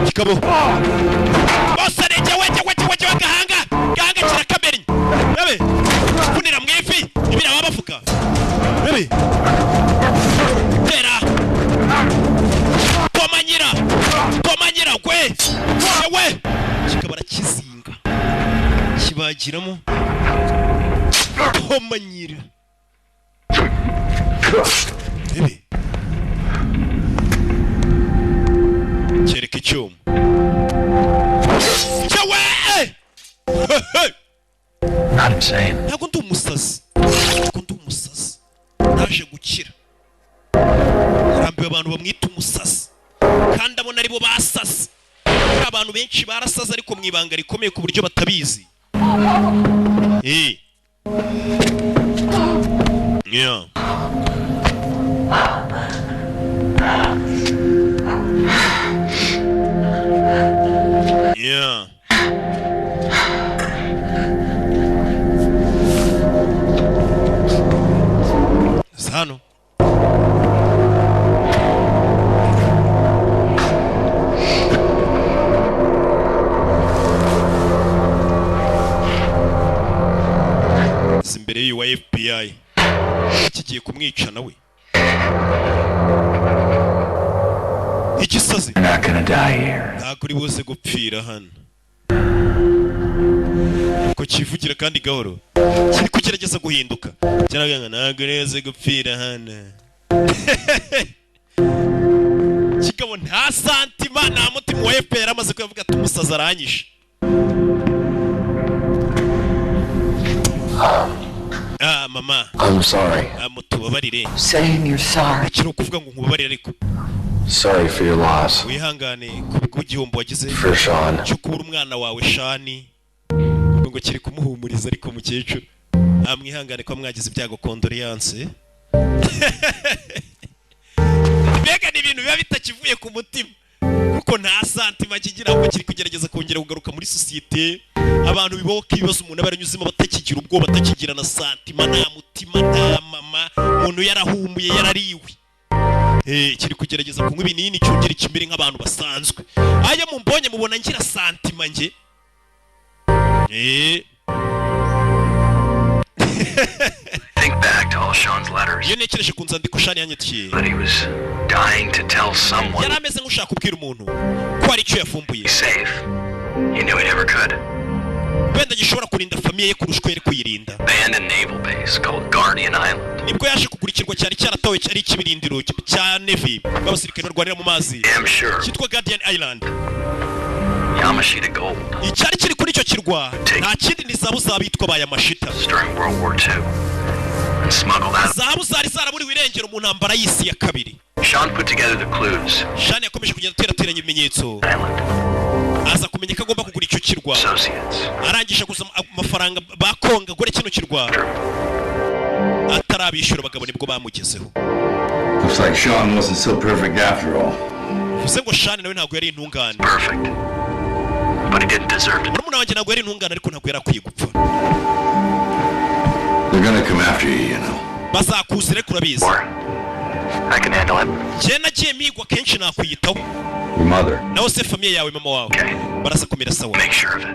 Kigabo bose ni jyewe, jyewe, jyewe, jyewe. Gahanga, gahanga kirakamenya bebe kunira mu ivi ibira baba bavuga bebe tera tomanyira tomanyira gwe jyewe. Kikaba arakizinga kibagiramo tomanyira bebe kereka icyuma cyawe. Hey! Not insane. Ntabwo ndi umusazi, ntabwo ndi umusazi, naje gukira. Arambiwe abantu bamwita umusazi kandi abona aribo basaze. Hari abantu benshi barasaze ariko mu ibanga rikomeye ku buryo batabizi. Yeah. Yeah. Hano si imbere y'uyu wa FBI kigiye kumwica nawe igisazi. You're not gonna die here. Ntabwo uri buze gupfira hano. Ko kivugira kandi gahoro, kiri kugerageza guhinduka cyaravuga ngo ntabwo uri buze gupfira hano. Kigabo nta sentiment, nta mutima wa FPR, amaze kuyavuga ati umusazi aranyishe. Ah, mama. I'm sorry. Ah, mutubabarire. Saying you're sorry. Akiri ukuvuga ngo nkubabarire ariko. Sorry for your loss. Wihangane kubw'igihombo wagize For Sean. Cyo kubura umwana wawe Shani. Ubwo ngo kiri kumuhumuriza ariko mukecuru. Ah, mwihangane ko mwagize ibyago, condoléances. Mbega ni ibintu biba bitakivuye ku mutima kuko nta sentiment kigira, ahubwo kiri kugerageza kongera kugaruka muri sosiyete. Abantu bibaho ko ibibazo umuntu aba yaranyuzemo batakigira ubwoba, batakigira na sentiment, nta mutima, nta mama, umuntu yarahumuye, yarariwe. Kiri kugerageza kunywa ibinini cyongera ikimere nk'abantu basanzwe. Aya mumbonye mubona ngira sentiment nge. Think back to all Sean's letters. Iyo ntekereje ku nzandiko Shani yanyandikiye, That he was dying to tell someone. Yari ameze nk'ushaka kubwira umuntu ko hari icyo yafumbuye. Safe. He knew he never could. Wenda gishobora kurinda famille ye kurusha uko yari kuyirinda. Abandoned naval base called Guardian Island. Nibwo yaje kugura ikirwa cyari cyaratawe, cyari ikibirindiro cya Navy b'abasirikare barwanira mu mazi, Damn sure. cyitwa Guardian Island. Yamashita gold. Icyari kiri kuri icyo kirwa nta kindi ni zahabu z'abitwa ba Yamashita. During World War II. And smuggled out. Zahabu zari zaraburiwe irengero mu ntambara y'isi ya kabiri. Sean put together the clues. Shani yakomeje kugenda aterateranya ibimenyetso, aza kumenya ko agomba kugura icyo kirwa. Associates. Arangije gusa amafaranga bakonga agure kino kirwa, atarabishyura abagabo nibwo bamugezeho. Looks like Sean wasn't so perfect after all. Bivuze ngo Shani nawe ntabwo yari intungane. Perfect. But he didn't deserve to. Murumuna wanjye ntabwo yari intungane, ariko ntabwo yari akwiye gupfa. They're gonna come after you, you know. Bazakuzira, ariko urabizi. I can handle it. Njye nagiye migwa kenshi, nakwiyitaho. Your mother. Nawe se, famille yawe, mama wawe barasa kumera sawa?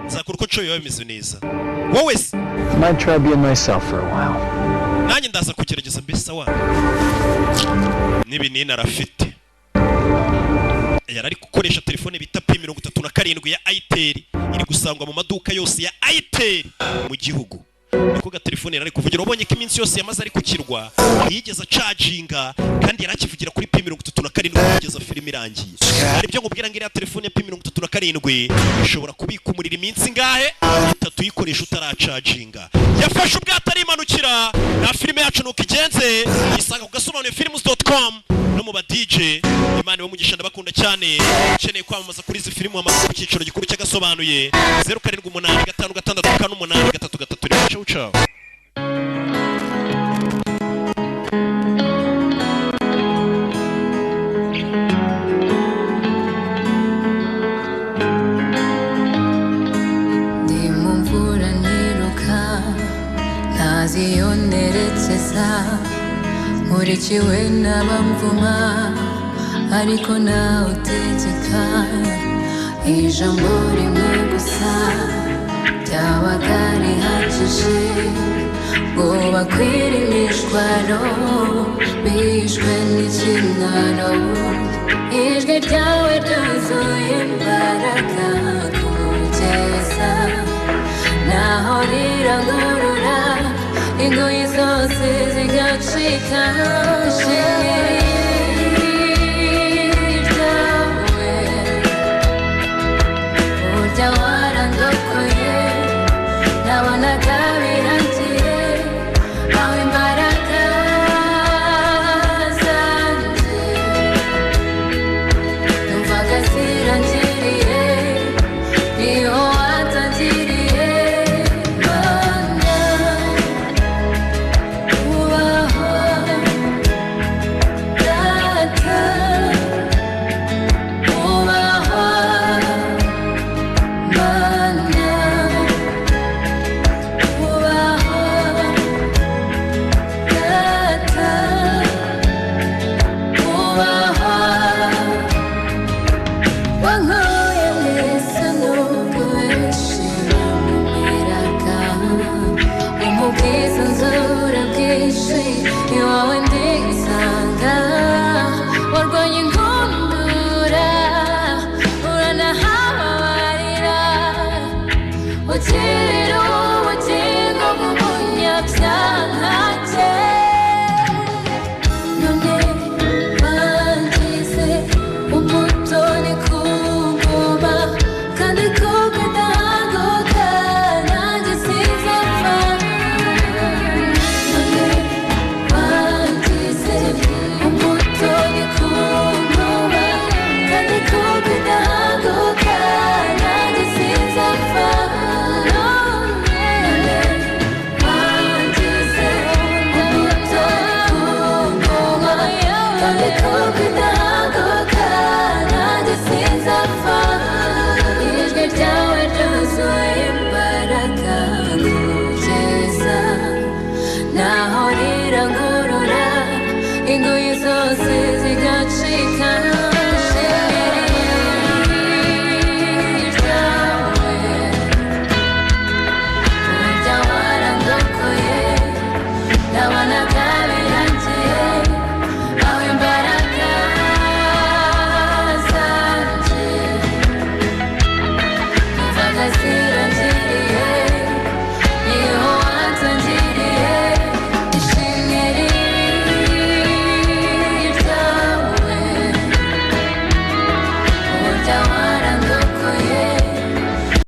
Nzakora uko nshoboye biba bimeze neza. Wowe se? Might try being myself for a while. Nanjye ndaza kugerageza mbese sawa. N'ibinini arafite, yari ari gukoresha telefone bita P37 ya Itel, iri gusangwa mu maduka yose ya Itel mu gihugu. Niko gatelefone yari ari kuvugira. Ubonye ko iminsi yose yamaze ari ku kirwa ntiyigeze acaginga, kandi yari akivugira kuri P37 kugeza filime irangiye. Hari ibyo nkubwira ngo iriya telefone ya P37 ishobora kubika umuriro iminsi ingahe? 3, uyikoresha utaracaginga. Yafashe ubwato arimanukira. Na filime yacu nuko igenze, isanga ku gasobanuye films.com no mu ba DJ. Imana ibamugisha, ndabakunda cyane. Ukeneye kwamamaza kuri izi filime, wamamaza ku cyicaro gikuru cy'agasobanuye, 0785648331. Ciao ciao. Ndi mu mvura niruka, ntazi iyo nerekeza, nkurikiwe n'abamvuma, ariko nawe utegeka ijambo rimwe gusa ryabaga rihagije ngo bakwire imishwaro, bishwe n'ikimwaro. Ijwi ryawe ryuzuye imbaraga kugeza naho rirangurura, ingoyi zose zigacika. Shimwe.